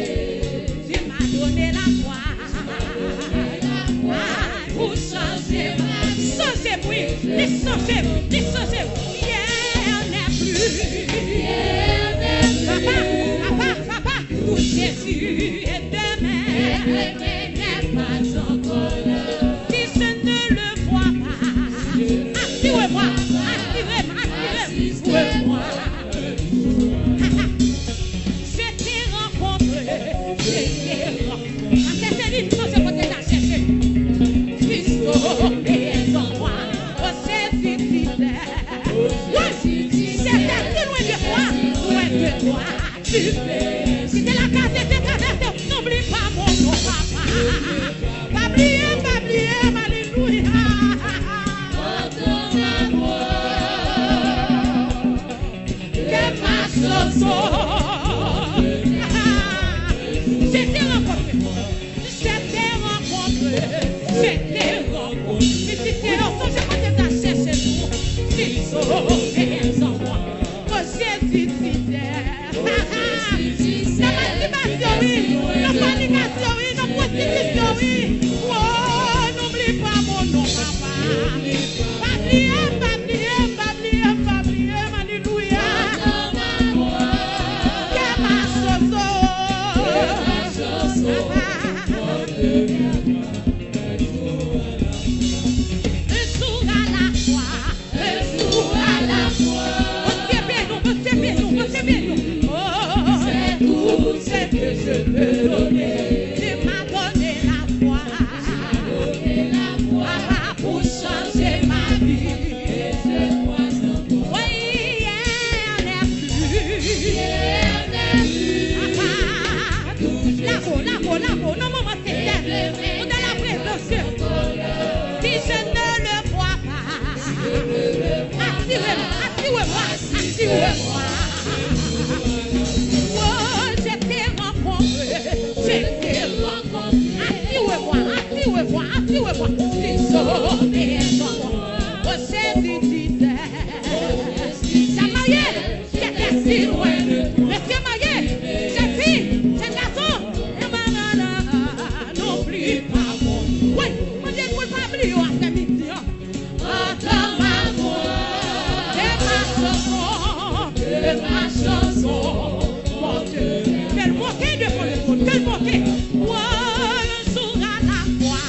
Tu m'as donné la foi. Ah, pour changer ma vie. Chanje m, wi. Li chanje m, li chanje m. Hier n'est plus. Papa, papa, papa, pour Jésus et demain. Si je ne le vois pas, asire mwen, asire m, asire m, asire mwen. Je t'ai rencontré, je t'ai rencontré. Pasteur Céline, sonje kote n al chèche. Christ, oh, paix en moi, oh Jésus, tu t'es. Wi, j'étais si loin de toi, loin de toi. Kite lakay, kite travèse, n'oublie pas mon nom, papa. Pa bliye m, pa bliye m, alelouya. Kè ma chanson. Je t'ai rencontré, je t'ai rencontré, je t'ai rencontré. Mizisyen yo, sonje kote n al chèche nou. Si sove an mwen. Ke Jezi ti tè. Nan mastibasyon, wi. Nan fònikasyon, wi. Nan pwostitisyon, wi. Oh, n'oublie pas mon nom, papa. Pa bliye m, pa bliye m, pa bliye m, pa bliye m. Alelouya. Kè ma chanson. Papa. Un jour à la fois. Bondye beni w, Bondye beni w, Bondye beni w. Oh, c'est tout ce que je peux donner. Tu m'as donné la foi. Papa, pour changer ma vie. Oui, hier n'est plus. Papa, lago, lago, lago, nan moman se tè. Ou dans la présence. Si je ne le vois pas. Asire m, asire mwen, asire mwen. Oh, je t'ai rencontré, je t'ai rencontré. Asire mwen, asire mwen, asire mwen. Si sove an mwen. Oh, Jezi ti tè. Sa marye. Kèt si lwen. Mesye marye, jèn fi, jèn gason. N'oublie pas mon nom. Wi, mande l pou l pa bliye w aprèmidi an. Antan m avè w, de ma chanson, de ma chanson. Monte, fè l monte devan le trône, fè l monte. Oh, un jour à la fois.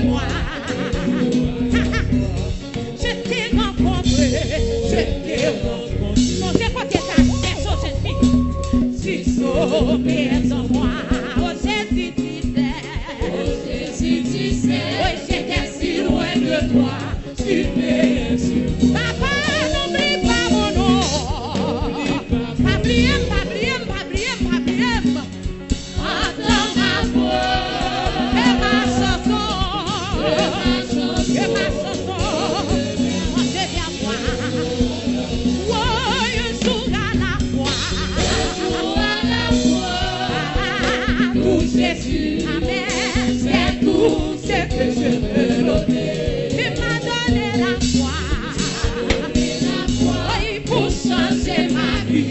Moi, je t'ai rencontré, je t'ai rencontré. Sonje kote sa, Sèso Jezi. Si sommet en moi, oh Jésus, tu sais. Oh Jésus, tu sais. Oui, j'étais si loin de toi, tu m'es si. Papa, n'oublie pas mon nom. Pa bliye m, pa bliye m, pa bliye m, pa bliye m. Antan m ap fè ma chanson, fè ma chanson, Bondye vè mwa. Woy, yon jou a la fwa. Pou Jezi, amèn, c'est tout ce que je veux donner. Tu m'as donné la foi. Woy, pou chanje ma vi.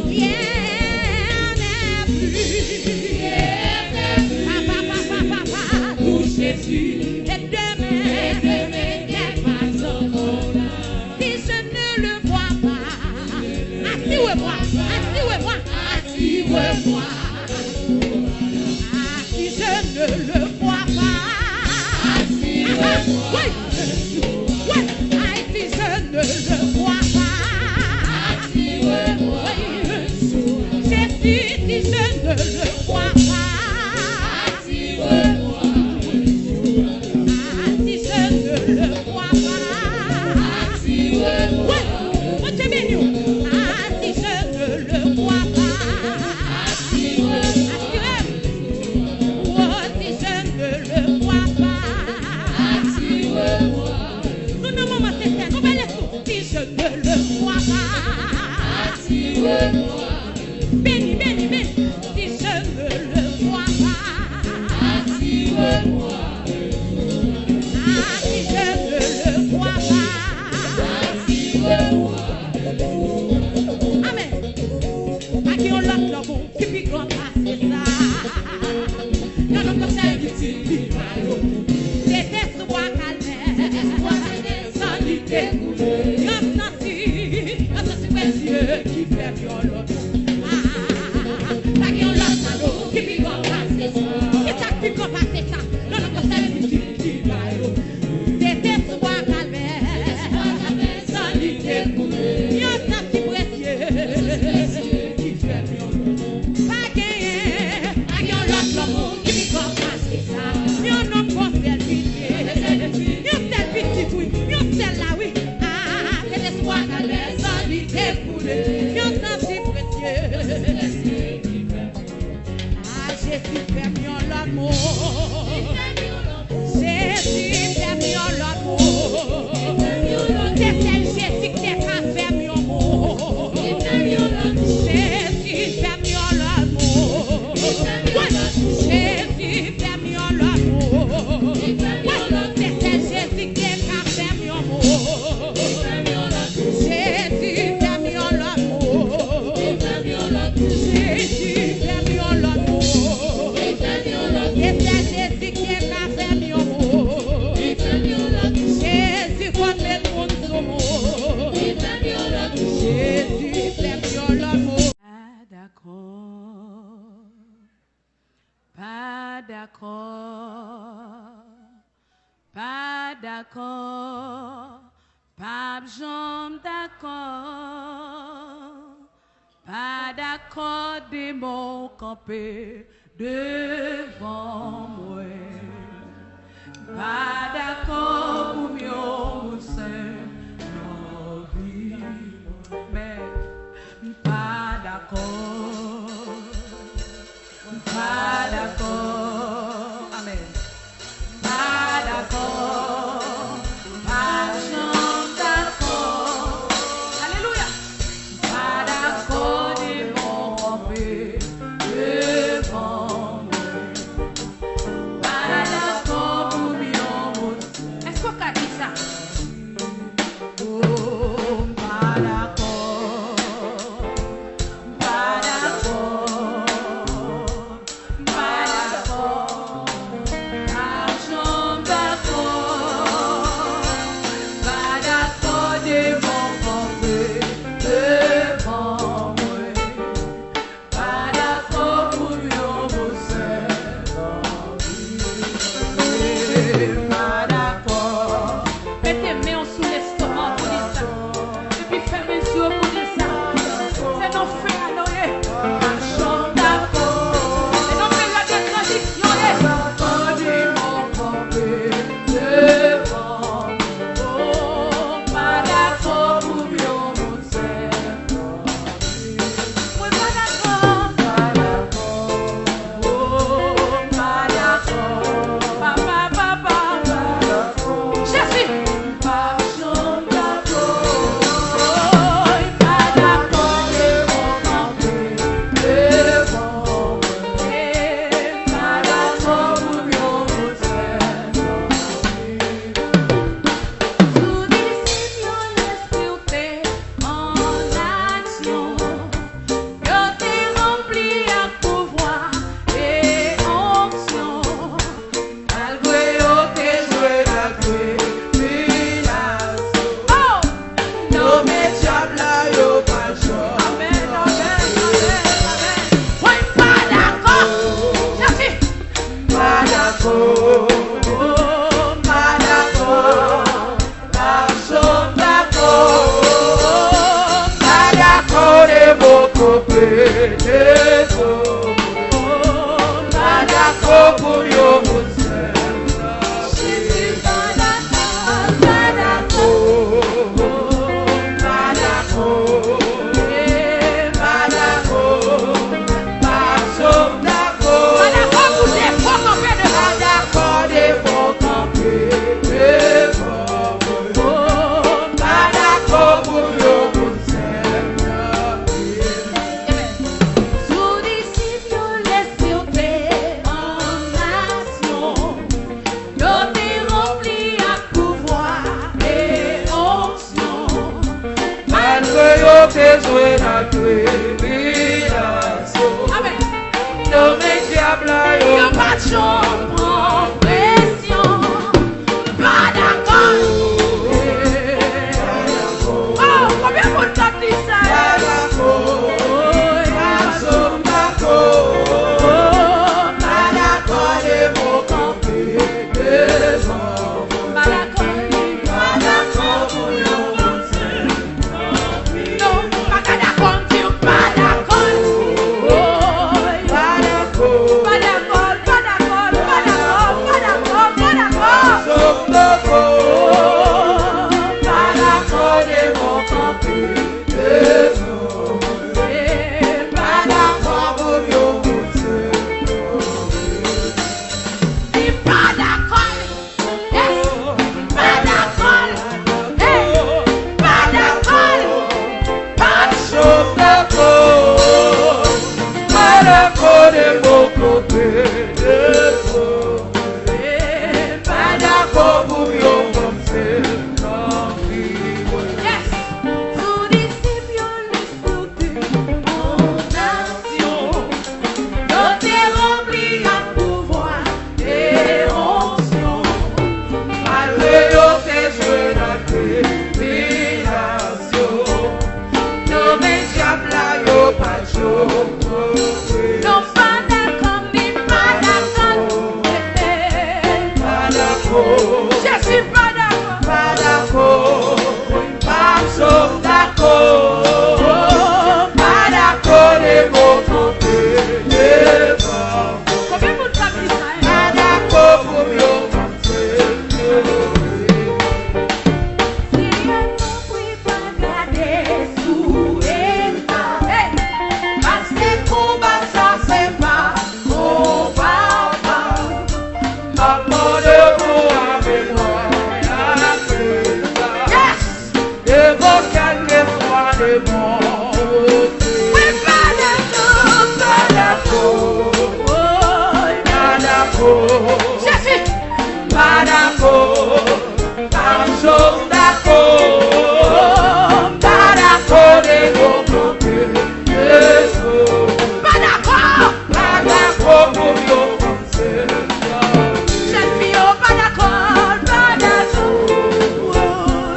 Rien n'est plus. Papa, papa, papa, pour Jésus. Et demain, demain n'est pas encore là. Si je ne le vois pas, attire-moi, attire-moi, attire-moi. Ah, si je ne le vois pas, attire-moi. Ah, oui, oui, ah, si je ne le vois pas, attire-moi. Oui, Jésus, si je ne le vois pas, attire-moi. Ah, si je ne le vois pas, attire-moi. Oui, Bondye beni w. Ah, si je ne le vois pas, attire-moi. Oh, si je ne le vois pas, attire-moi. Nou nan moman sensè, nou bay lèt nou. Si je ne le vois pas, attire-moi. Beni, beni, beni. Si je ne le vois pas, attire-moi. Ah, si je ne le vois pas, attire-moi. Amèn. Pa gen yon lòt lanmou ki pi gran pase sa. Yon nonm konsa ki di li pa yo. Se te sou bwa Kalvè. San li te koule. Yon santi, yon santi presye ki fè m yon lòt. Ah, pa gen yon lòt lanmou ki pi gran pase sa. Ki sa k pi gran pase sa? Yon nonm konsa ki di li pa yo. Se te sou bwa Kalvè. San li te koule. Yon santi presye. Pa genyen, pa gen yon lòt lanmou ki pi fò pase sa. Yon nonm gon sèl pitye. Yon sèl pitit, wi. Yon sèl la, wi. Ah, se te sou bwa Kalvè, san li te koule. Yon santi presye. Ah, Jezi fè m yon lòt moun. Jezi fè m yon lòt moun. Se sèl Jezi ki te ka fè m yon moun. Jezi fè m yon lòt moun. Jezi fè m yon lòt moun. Se sèl Jezi ki te ka fè m yon moun. Jezi fè m yon lòt moun. Jezi fè m yon lòt moun. E sèl Jezi ki te ka fè m yon moun. Jezi konn met moun sou moun. Jezi fè m yon lòt moun. Pa dakò. Pa dakò, pa dakò, p ap janm dakò. Pa dakò demon kanpe devan mwen. Pa dakò pou m yon moun sen nan vi mwen. M pa dakò. M pa dakò. Amèn. M pa dakò. M pa janm dakò. Alelouya. M pa dakò demon kanpe devan mwen. M pa Konpe de zo. M pa dakò pou m yon moun sèl nan vi. Jezi, m pa dakò, m pa dakò. M pa dakò. M pa dakò. M pa dakò. M pa dakò pou de fo kanpe devan. M pa dakò de fo kanpe devan. M pa dakò pou m yon moun sèl nan vi. Tout disip yo lèse yo te an nasyon. Yo te ranpli ak pouvwa e onksyon. Malgre yo te jwenn ak tribilasyon, nan men dyab la yo pa t janm pran presyon. M pa dakò. Oh, konbyen moun k ap di sa? M pa dakò. M pa dakò. M pa dakò de mo kanpe devan. M pa dakò. M pa dakò pou yon moun sèl. Non, m pa ka dakò, m di w m pa dakò. Woy. M pa dakò. M pa dakò, m pa dakò, m pa dakò, m pa dakò, m pa dakò. M pa dakò de mo kanpe devan. M pa dakò pou yon moun sèl. Di m pa dakò. Yes. M pa dakò. Hey. M pa dakò. Pa dakò. M pa dakò de mo kanpe devan. M pa dakò pou m yon fanm sèl nan vi mwen. Yes. Tout disip yo lèse yo te an nasyon. Yo te ranpli ak pouvwa e onksyon. Malgre yo te jwenn ak tribilasyon, nan men dyab la yo pa t jwenn. Non, m pa dakò, m di m pa dakò. M pa dakò. Jezi, m pa dakò. M pa dakò. M pa dakò. M pa dakò de mo kanpe devan. Konbyen moun k ap di sa, hein? M pa dakò pou m yon fanm sèl nan vi. Senyè, tanpri, pa gade sou eta. Hey! Paske konba sa, se pa konba pa m. M ap mande pou ame mwen apre sa. Yes! Devan kèlkeswa demon. Wi, m pa dakò, m pa dakò. Woy, m pa dakò. Jezi! M pa dakò. M pa janm dakò. M pa dakò de mo kanpe devan. M pa dakò. M pa dakò pou yo panse. Jèn fi yo pa dakò, pa dakò.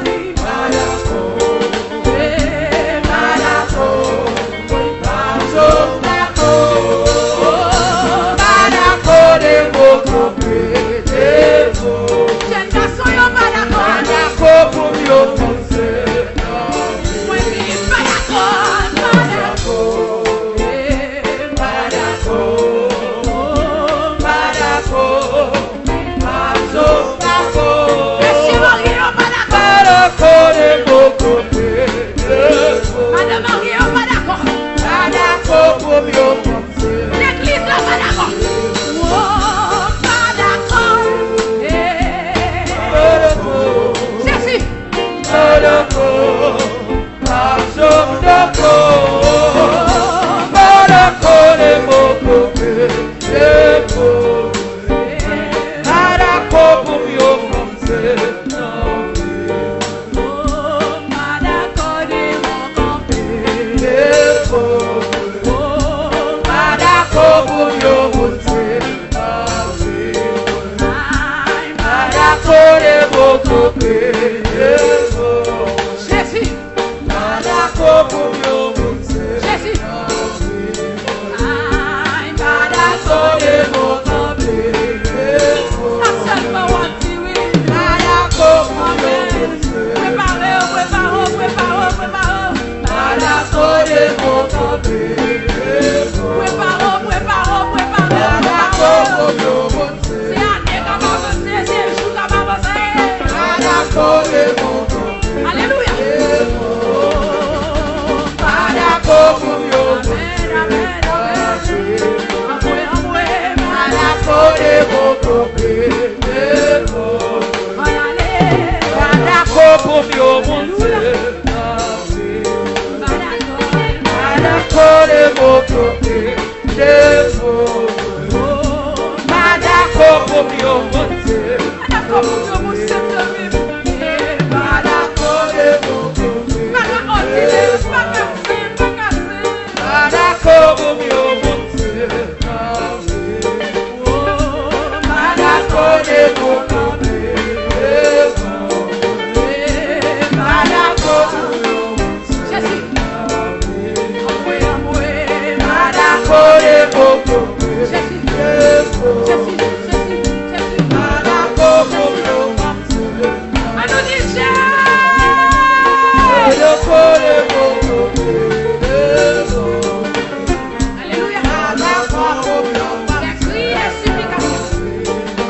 Wi, pa dakò. Wi, pa dakò. Wi, pa dakò. Pa dakò de mo kanpe devan. Jèn gason yo pa dakò. Pa dakò pou yo panse. Mwen di pa dakò, pa dakò. M pa dakò, m pa dakò, m pa dakò. Mesye marye yo pa dakò. M pa dakò de mo kanpe devan. Madan marye yo pa dakò. M pa dakò pou yo panse. Legliz la pa dakò. Wo, m pa dakò. Eh. M pa dakò. Jezi. M pa dakò. Pa janm dakò, pa dakò de mo kanpe devan. Pa dakò pou m yon fanm sèl nan vi. Pa dakò de mo kanpe devan. Pa dakò pou m yon moun sèl nan vi. Pa dakò de mo kanpe devan. Jezi. Pa dakò pou m yon moun sèl. Jezi. Ay, pa dakò de mo kanpe devan. Sa sèlman w ap di, wi. Pa dakò pou m yon moun sèl. Prepare w, prepare w, prepare w, prepare w. Pa dakò de mo kanpe Prepare w, prepare w, prepare w, prepare w. Se ane k ap avanse, se jou k ap avanse. Alelouya. Amèn, amèn, amèn. Anmwe, anmwe. Ann ale. Alelouya. Pa dakò pou yo, Bondye. Pa dakò pou yo, Bondye, nan vi m. Pa dakò, pa dakò, pa dakò. Pa dakò pou yo, Bondye, nan vi m. Pa dakò de bon kanpe devan mwen. Pa dakò pou yo, Bondye. Jezi. Anmwe, anmwe. Pa dakò de bon kanpe devan mwen. Jezi, Jezi, Jezi, Jezi. Pa dakò pou yo, Bondye. Ann nou di Jezi. Pa dakò de bon kanpe devan mwen. Alelouya. Lè kriye, siplikasyon.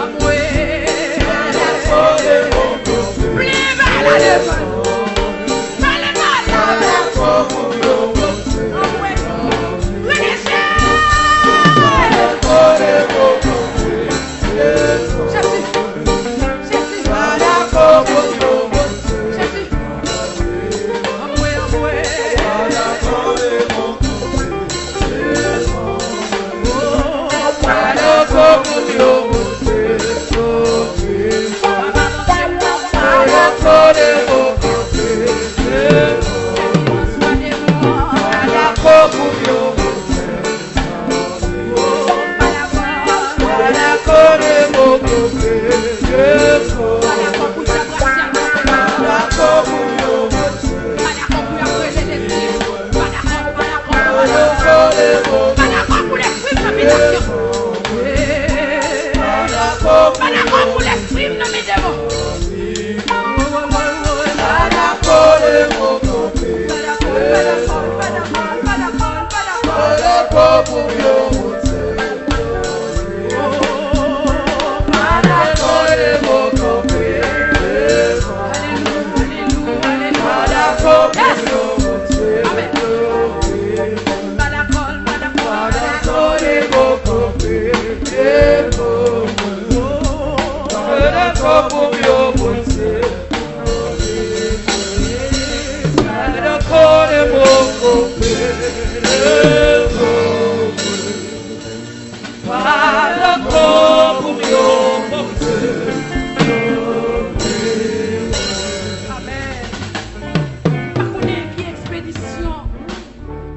Anmwe. Plen ba la devan. Pale mal. Anmwe. Rele Jezi. Jezi. Jezi. Jezi. Anmwe, anmwe. Pa dakò pou lespri m nan medasyon. Pa dakò pou lespri m nan medemon. Pa dakò, pa dakò, pa dakò, pa dakò, pa dakò. Amèn. Pa konnen ki ekspedisyon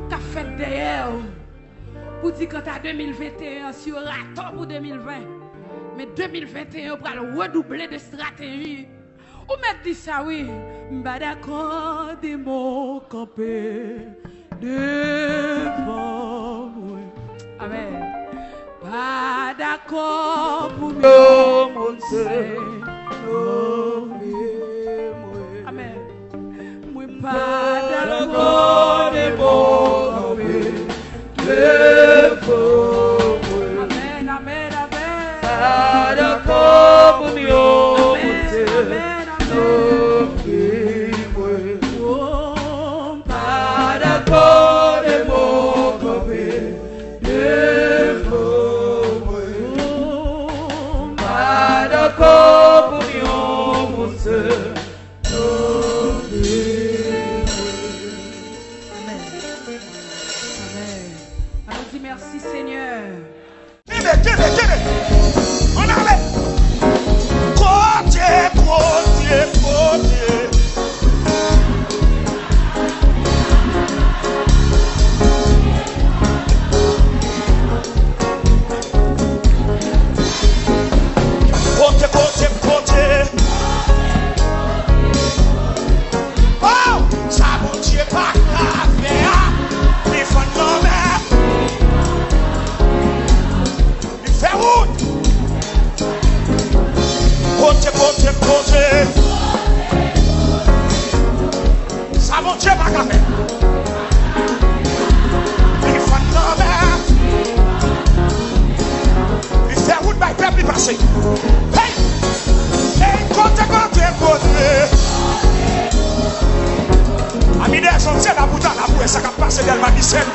k ap fèt dèyè w pou di kanta de mil venteyen an, si yo ratò pou de mil ven, men de mil venteyen yo pral redouble de estrateji. Ou mèt di sa wi. M pa dakò demon kanpe devan mwen. Amèn. Pa dakò pou yo monte nan vi mwen. Amèn. Mwen pa dakò demon kanpe devan mwen. Amèn, amèn, amèn. Pa dakò pou yo monte nan vi mwen. Oh, m pa dakò demon kanpe devan mwen. Oh, m pa dakò Bondye. Ami dèzòd, se la pou ta la pou wè sa k ap pase Dèlma disèt.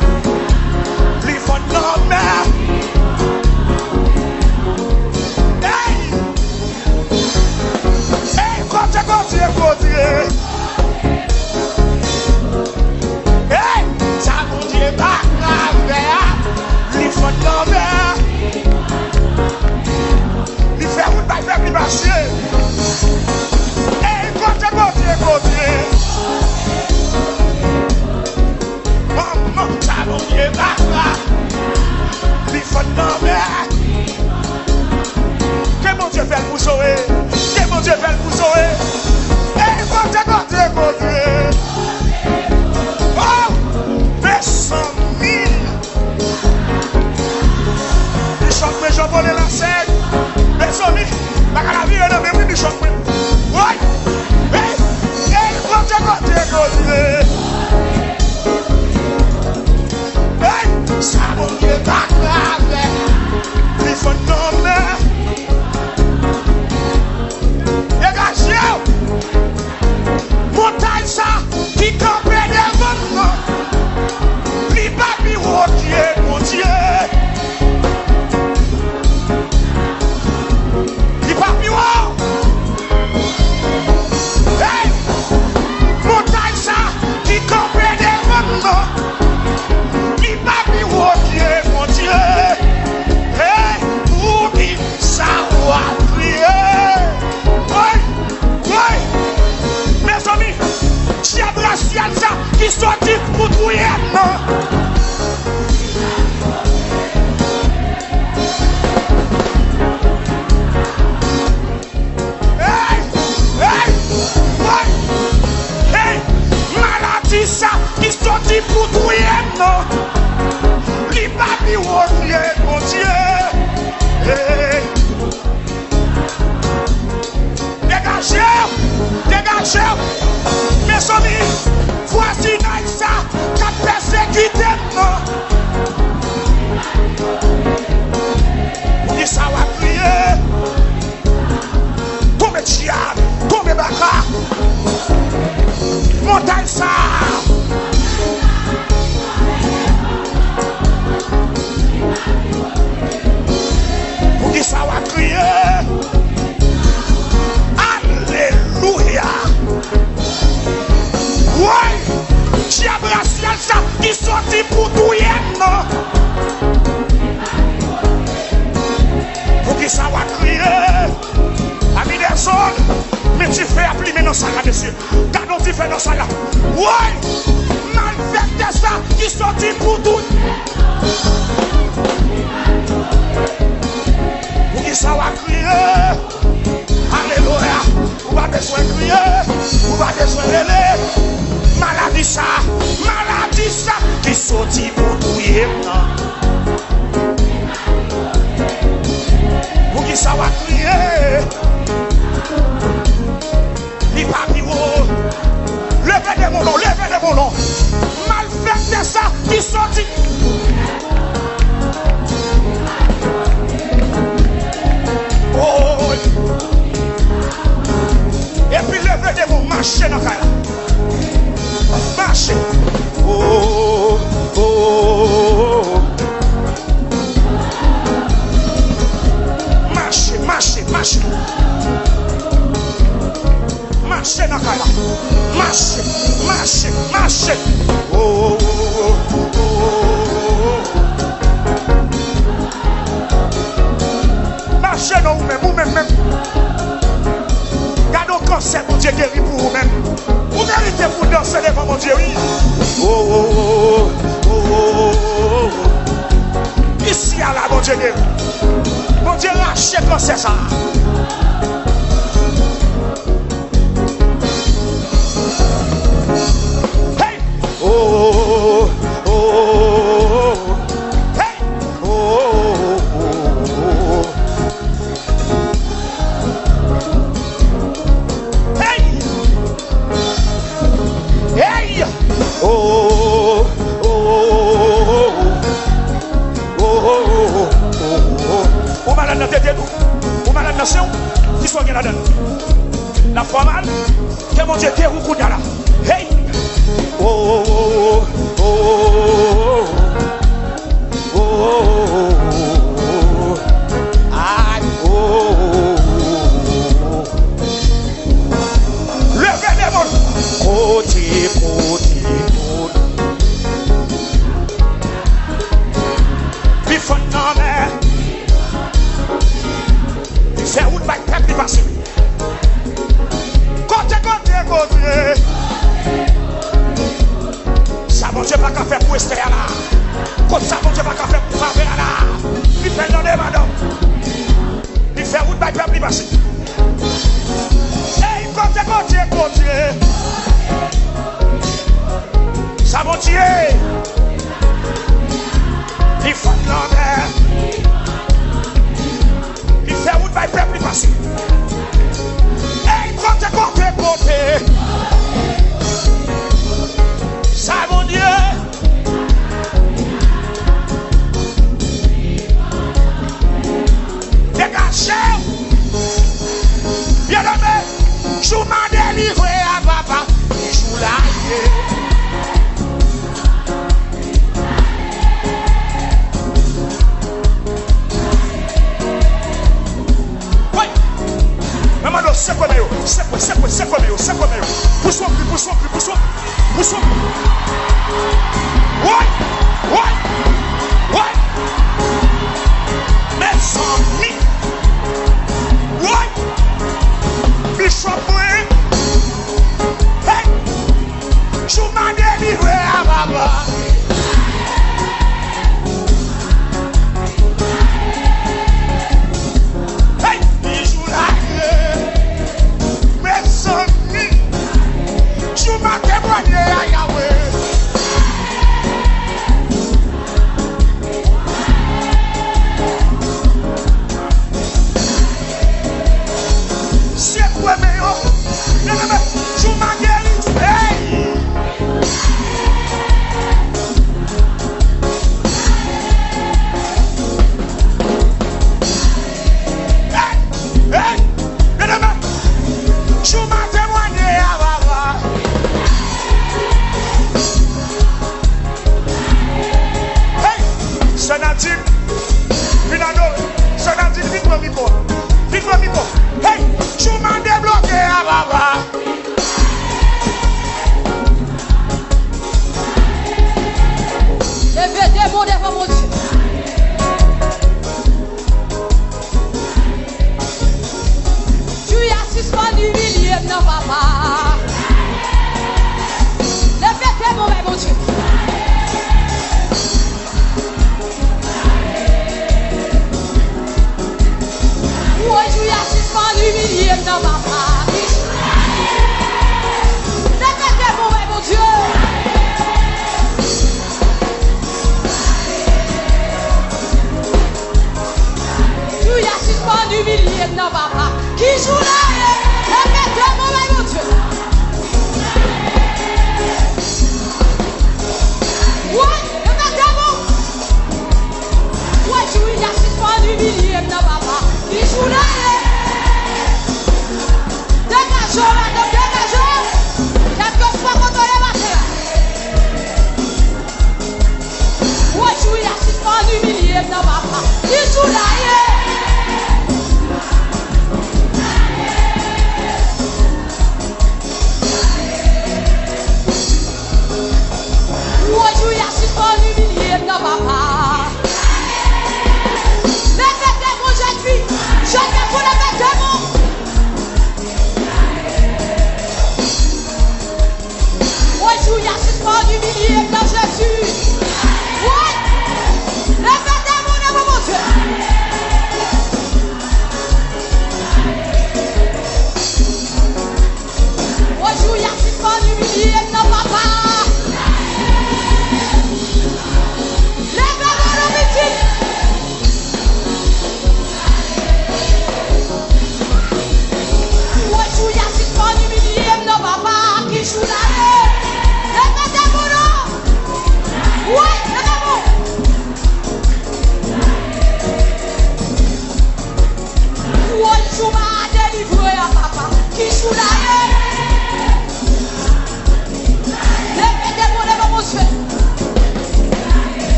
Li fò nan mè. Hey! Hey, kote Bondye, Bondye? Hey! Sa Bondye pa ka fè a, li fò nan mè. Li fè wout bay pèp li mache. Ey, kote Bondye, Bondye? Manman, sa Bondye pa ka. Li fò nan mè. Ke Bondye fè l pou Zoe. Ke Bondye fè l pou Zoe. Ey, kote Bondye, Bondye? Oh, mezanmi. Bishop mwen, Jean Paul Lasey. Mezanmi, bagay la vire nan men wi, Bishop mwen. Woy! Hey! Hey! Kote, kote, kote? Hey! Sa Bondye pa ka fè. Li fò nan mè. Degaje w! Montay sa ki kanpe devan m nan, li pa pi wo ke Bondye. Li pa pi wo. Hey! Montay sa ki kanpe devan m nan, li pa pi wo ke Bondye. Hey! Pou ki sa w ap kriye? Woy! Woy! Mezanmi, dyab rasyal sa ki soti pou touye m nan. Hey! Hey! Woy! Hey! Maladi sa ki soti pou touye m nan, li pa pi wo ke Bondye. Hey! Degaje w! Degaje w! Mezanmi, vwazinay sa k ap pèsekite m nan. Poukisa w ap kriye? Tonbe dyab! Tonbe baka! Montay sa! Poukisa w ap kriye? Alelouya! Woy! Dyab rasyal sa ki soti pou touye m nan! Poukisa w ap kriye? Ami dèzòd, men dife ap limen nan sal la, mesye. Gade yon dife nan sal la. Woy! Malfektè sa ki soti pou tout. Poukisa w ap kriye? Alelouya! Ou pa bezwen kriye. Ou pa bezwen rele. Maladi sa, maladi sa ki soti pou touye m nan. Poukisa w ap kriye? Li pa pi wo. Leve demon non, leve demon non. Malfektè sa ki soti. Oh. Epi leve demon, mache nan kay la. Mache. Oh, oh, oh, oh. Mache, mache, mache. Mache nan kay la. Mache, mache, mache. Oh, oh, oh, oh, oh, oh. Mache non ou menm, ou menm menm. Gade yon kansè Bondye geri pou ou menm. Ou merite pou w danse devan Bondye, wi. Oh, oh, oh, oh, oh, oh, oh. Isi a la, Bondye geri. Bondye rache kansè sa a. Hey! Oh, oh, oh, oh, oh. Hey! Oh, oh, oh, oh, oh. Hey! Hey! Oh, oh, oh, oh, oh. Ou malad nan tete nou. Ou malad nan sen w. Kisa w gen ladan l? N ap fè w mal. Ke Bondye geri w kounye a la. Hey! Oh, oh, oh, oh, oh. Oh, oh, oh, oh, oh. Ay, oh, oh, oh, oh. Leve demon. Kote, kote, kote. Li fann nan mè. Li fè wout bay pèp li pase. Kote, kote, kote. Sa Bondye pa ka fè pou Esther la. Kot sa Bondye pa ka fè pou Favè la. Li fè l nan de madanm. Li fè wout bay pèp li pase. Ey, kote, kote, kote. Sa Bondye. Li fann lanmè. Li fè wout bay pèp li pase. Ey, kote, kote, kote. Sa Bondye. Degaje w. Byeneme, jou m a delivre a papa, jou la ye. Wi. Mwen mande w sekwe men yo, sekwe, sekwe, sekwe men yo, sekwe men yo. Pouse yon kri, pouse yon kri, pouse yon kri, pouse yon kri. Woy! Woy! Woy! Mezanmi! Woy! Bishop mwen! Hey! Jou m a delivre a papa. Hey! Jou la ye. Mezanmi. Jou m a temwanye a Yahweh.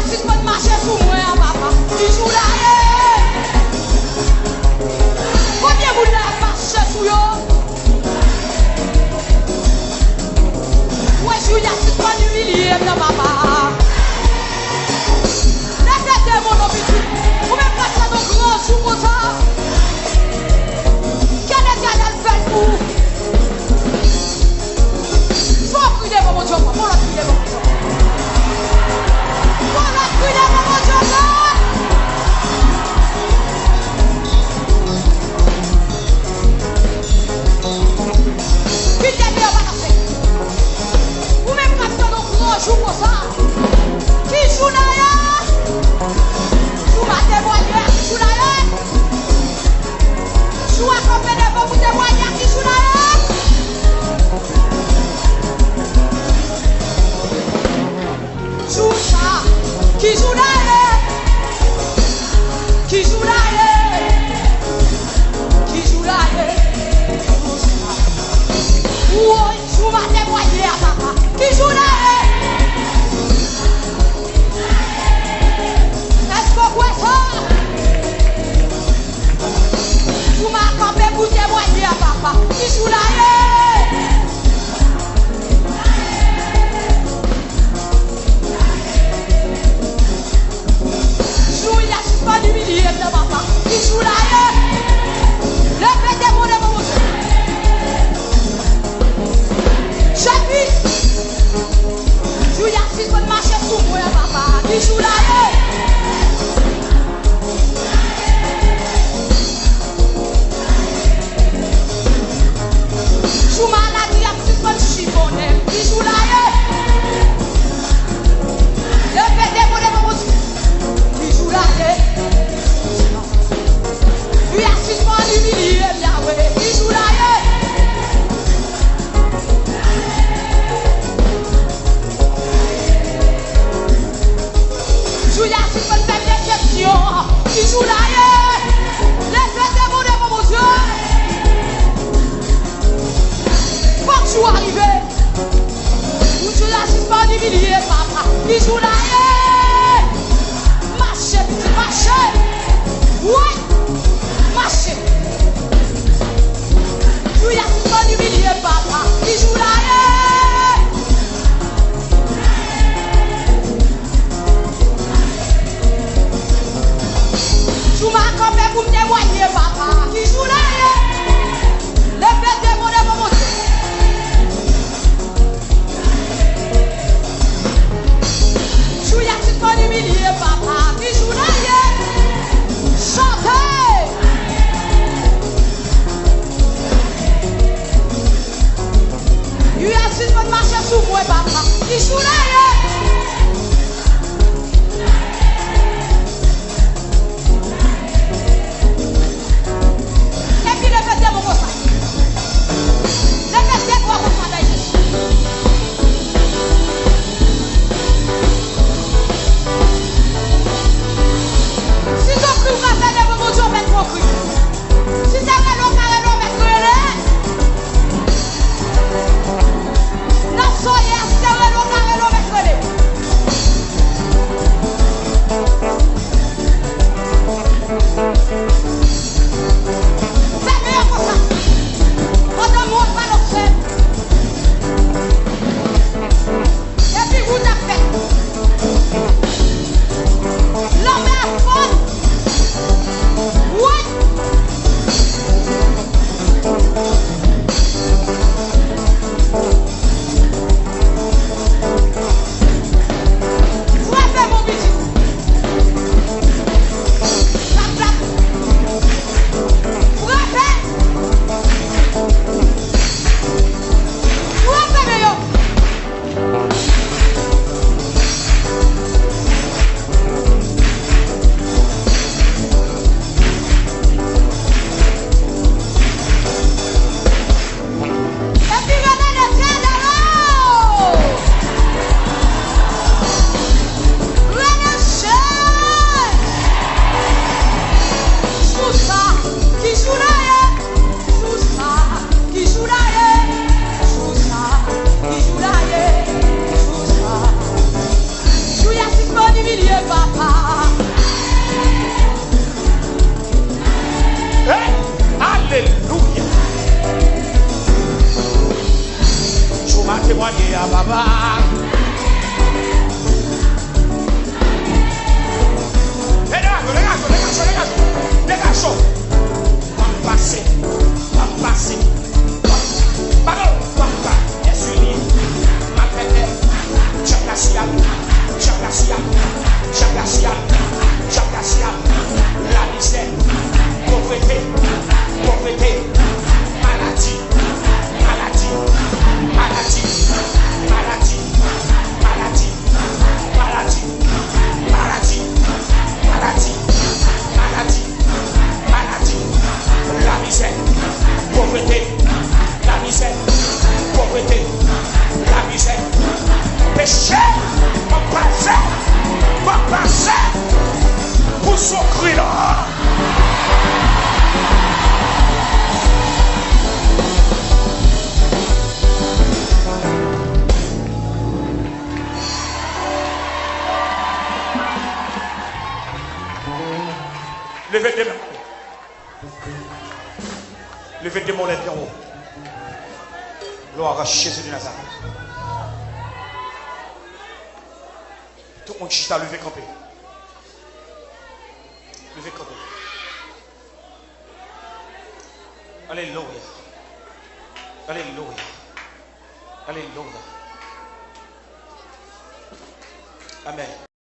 Sispann mache sou mwen an, papa. Ki jou la ye? Konbyen moun la ap mache sou yo? Mwen, Julia, sispann imilye m nan, papa. Leve demon nan pitit. Ou menm k ap tann yon gran jou konsa. Ke Letènèl fè l pou ou. Fò w kri devan Bondye ankò. Fò w lòt kri devan Bondye ankò. Fò w lòt kri devan Bondye ankò. Kite deyò pa kase. Ou menm k ap tann yon gran jou konsa. Ki jou la ye? Jou maten mwen ye a, ki jou la ye? Jou a kanpe devan pou temwaye a, ki jou la ye? Jou sa, ki jou la ye? Ki jou la ye? Ki jou la ye? Jou sa. Woy, jou maten mwen ye a, papa. Ki jou la ye? Èske w kwè sa? Jou m a kanpe pou temwaye a, papa. Ki jou la ye? Jou y a sispann imilye m nan, papa. Ki jou la ye? Leve demon devan Bondye. Jezi. Jou y a sispann mache sou mwen, papa. Ki jou la ye? Jou maladi ap sispann chifonnen m. Ki jou la ye? Leve demon devan Bondye. Ki jou la ye? Jou y a sispann imilye m, Yahweh. Ki jou la ye? Jou y a sispann fè m desepsyon. Ki jou la ye? Leve demon devan Bondye. Fòk jou a rive. Pou jou y a sispann imilye m, papa. Ki jou la ye? Mache, pitit, mache. Woy! Mache. Jou y a sispann imilye m, papa. Ki jou la ye? Jou m a kanpe pou m temwaye, papa. Ki jou la ye? Leve demon devan Bondye. Jou y a sispann imilye, papa. Ki jou la ye? Chante! Jou y a sispann mache sou mwen, papa. Ki jou la ye? Epi leve de bò konsa. Leve de bò konsa, Jezi. Si se yon kri w ka fè devan Bondye, w mèt fè yon kri. Si se rele w ka rele, w mèt rele. Nan soyè, si se rele w ka rele, w mèt rele. Leve de men. Leve de men lè byen wo. Glwa a Jezi de Nazarèt. Tout moun ki chita, leve kanpe. Leve kanpe. Alelouya. Alelouya. Alelouya. Amèn.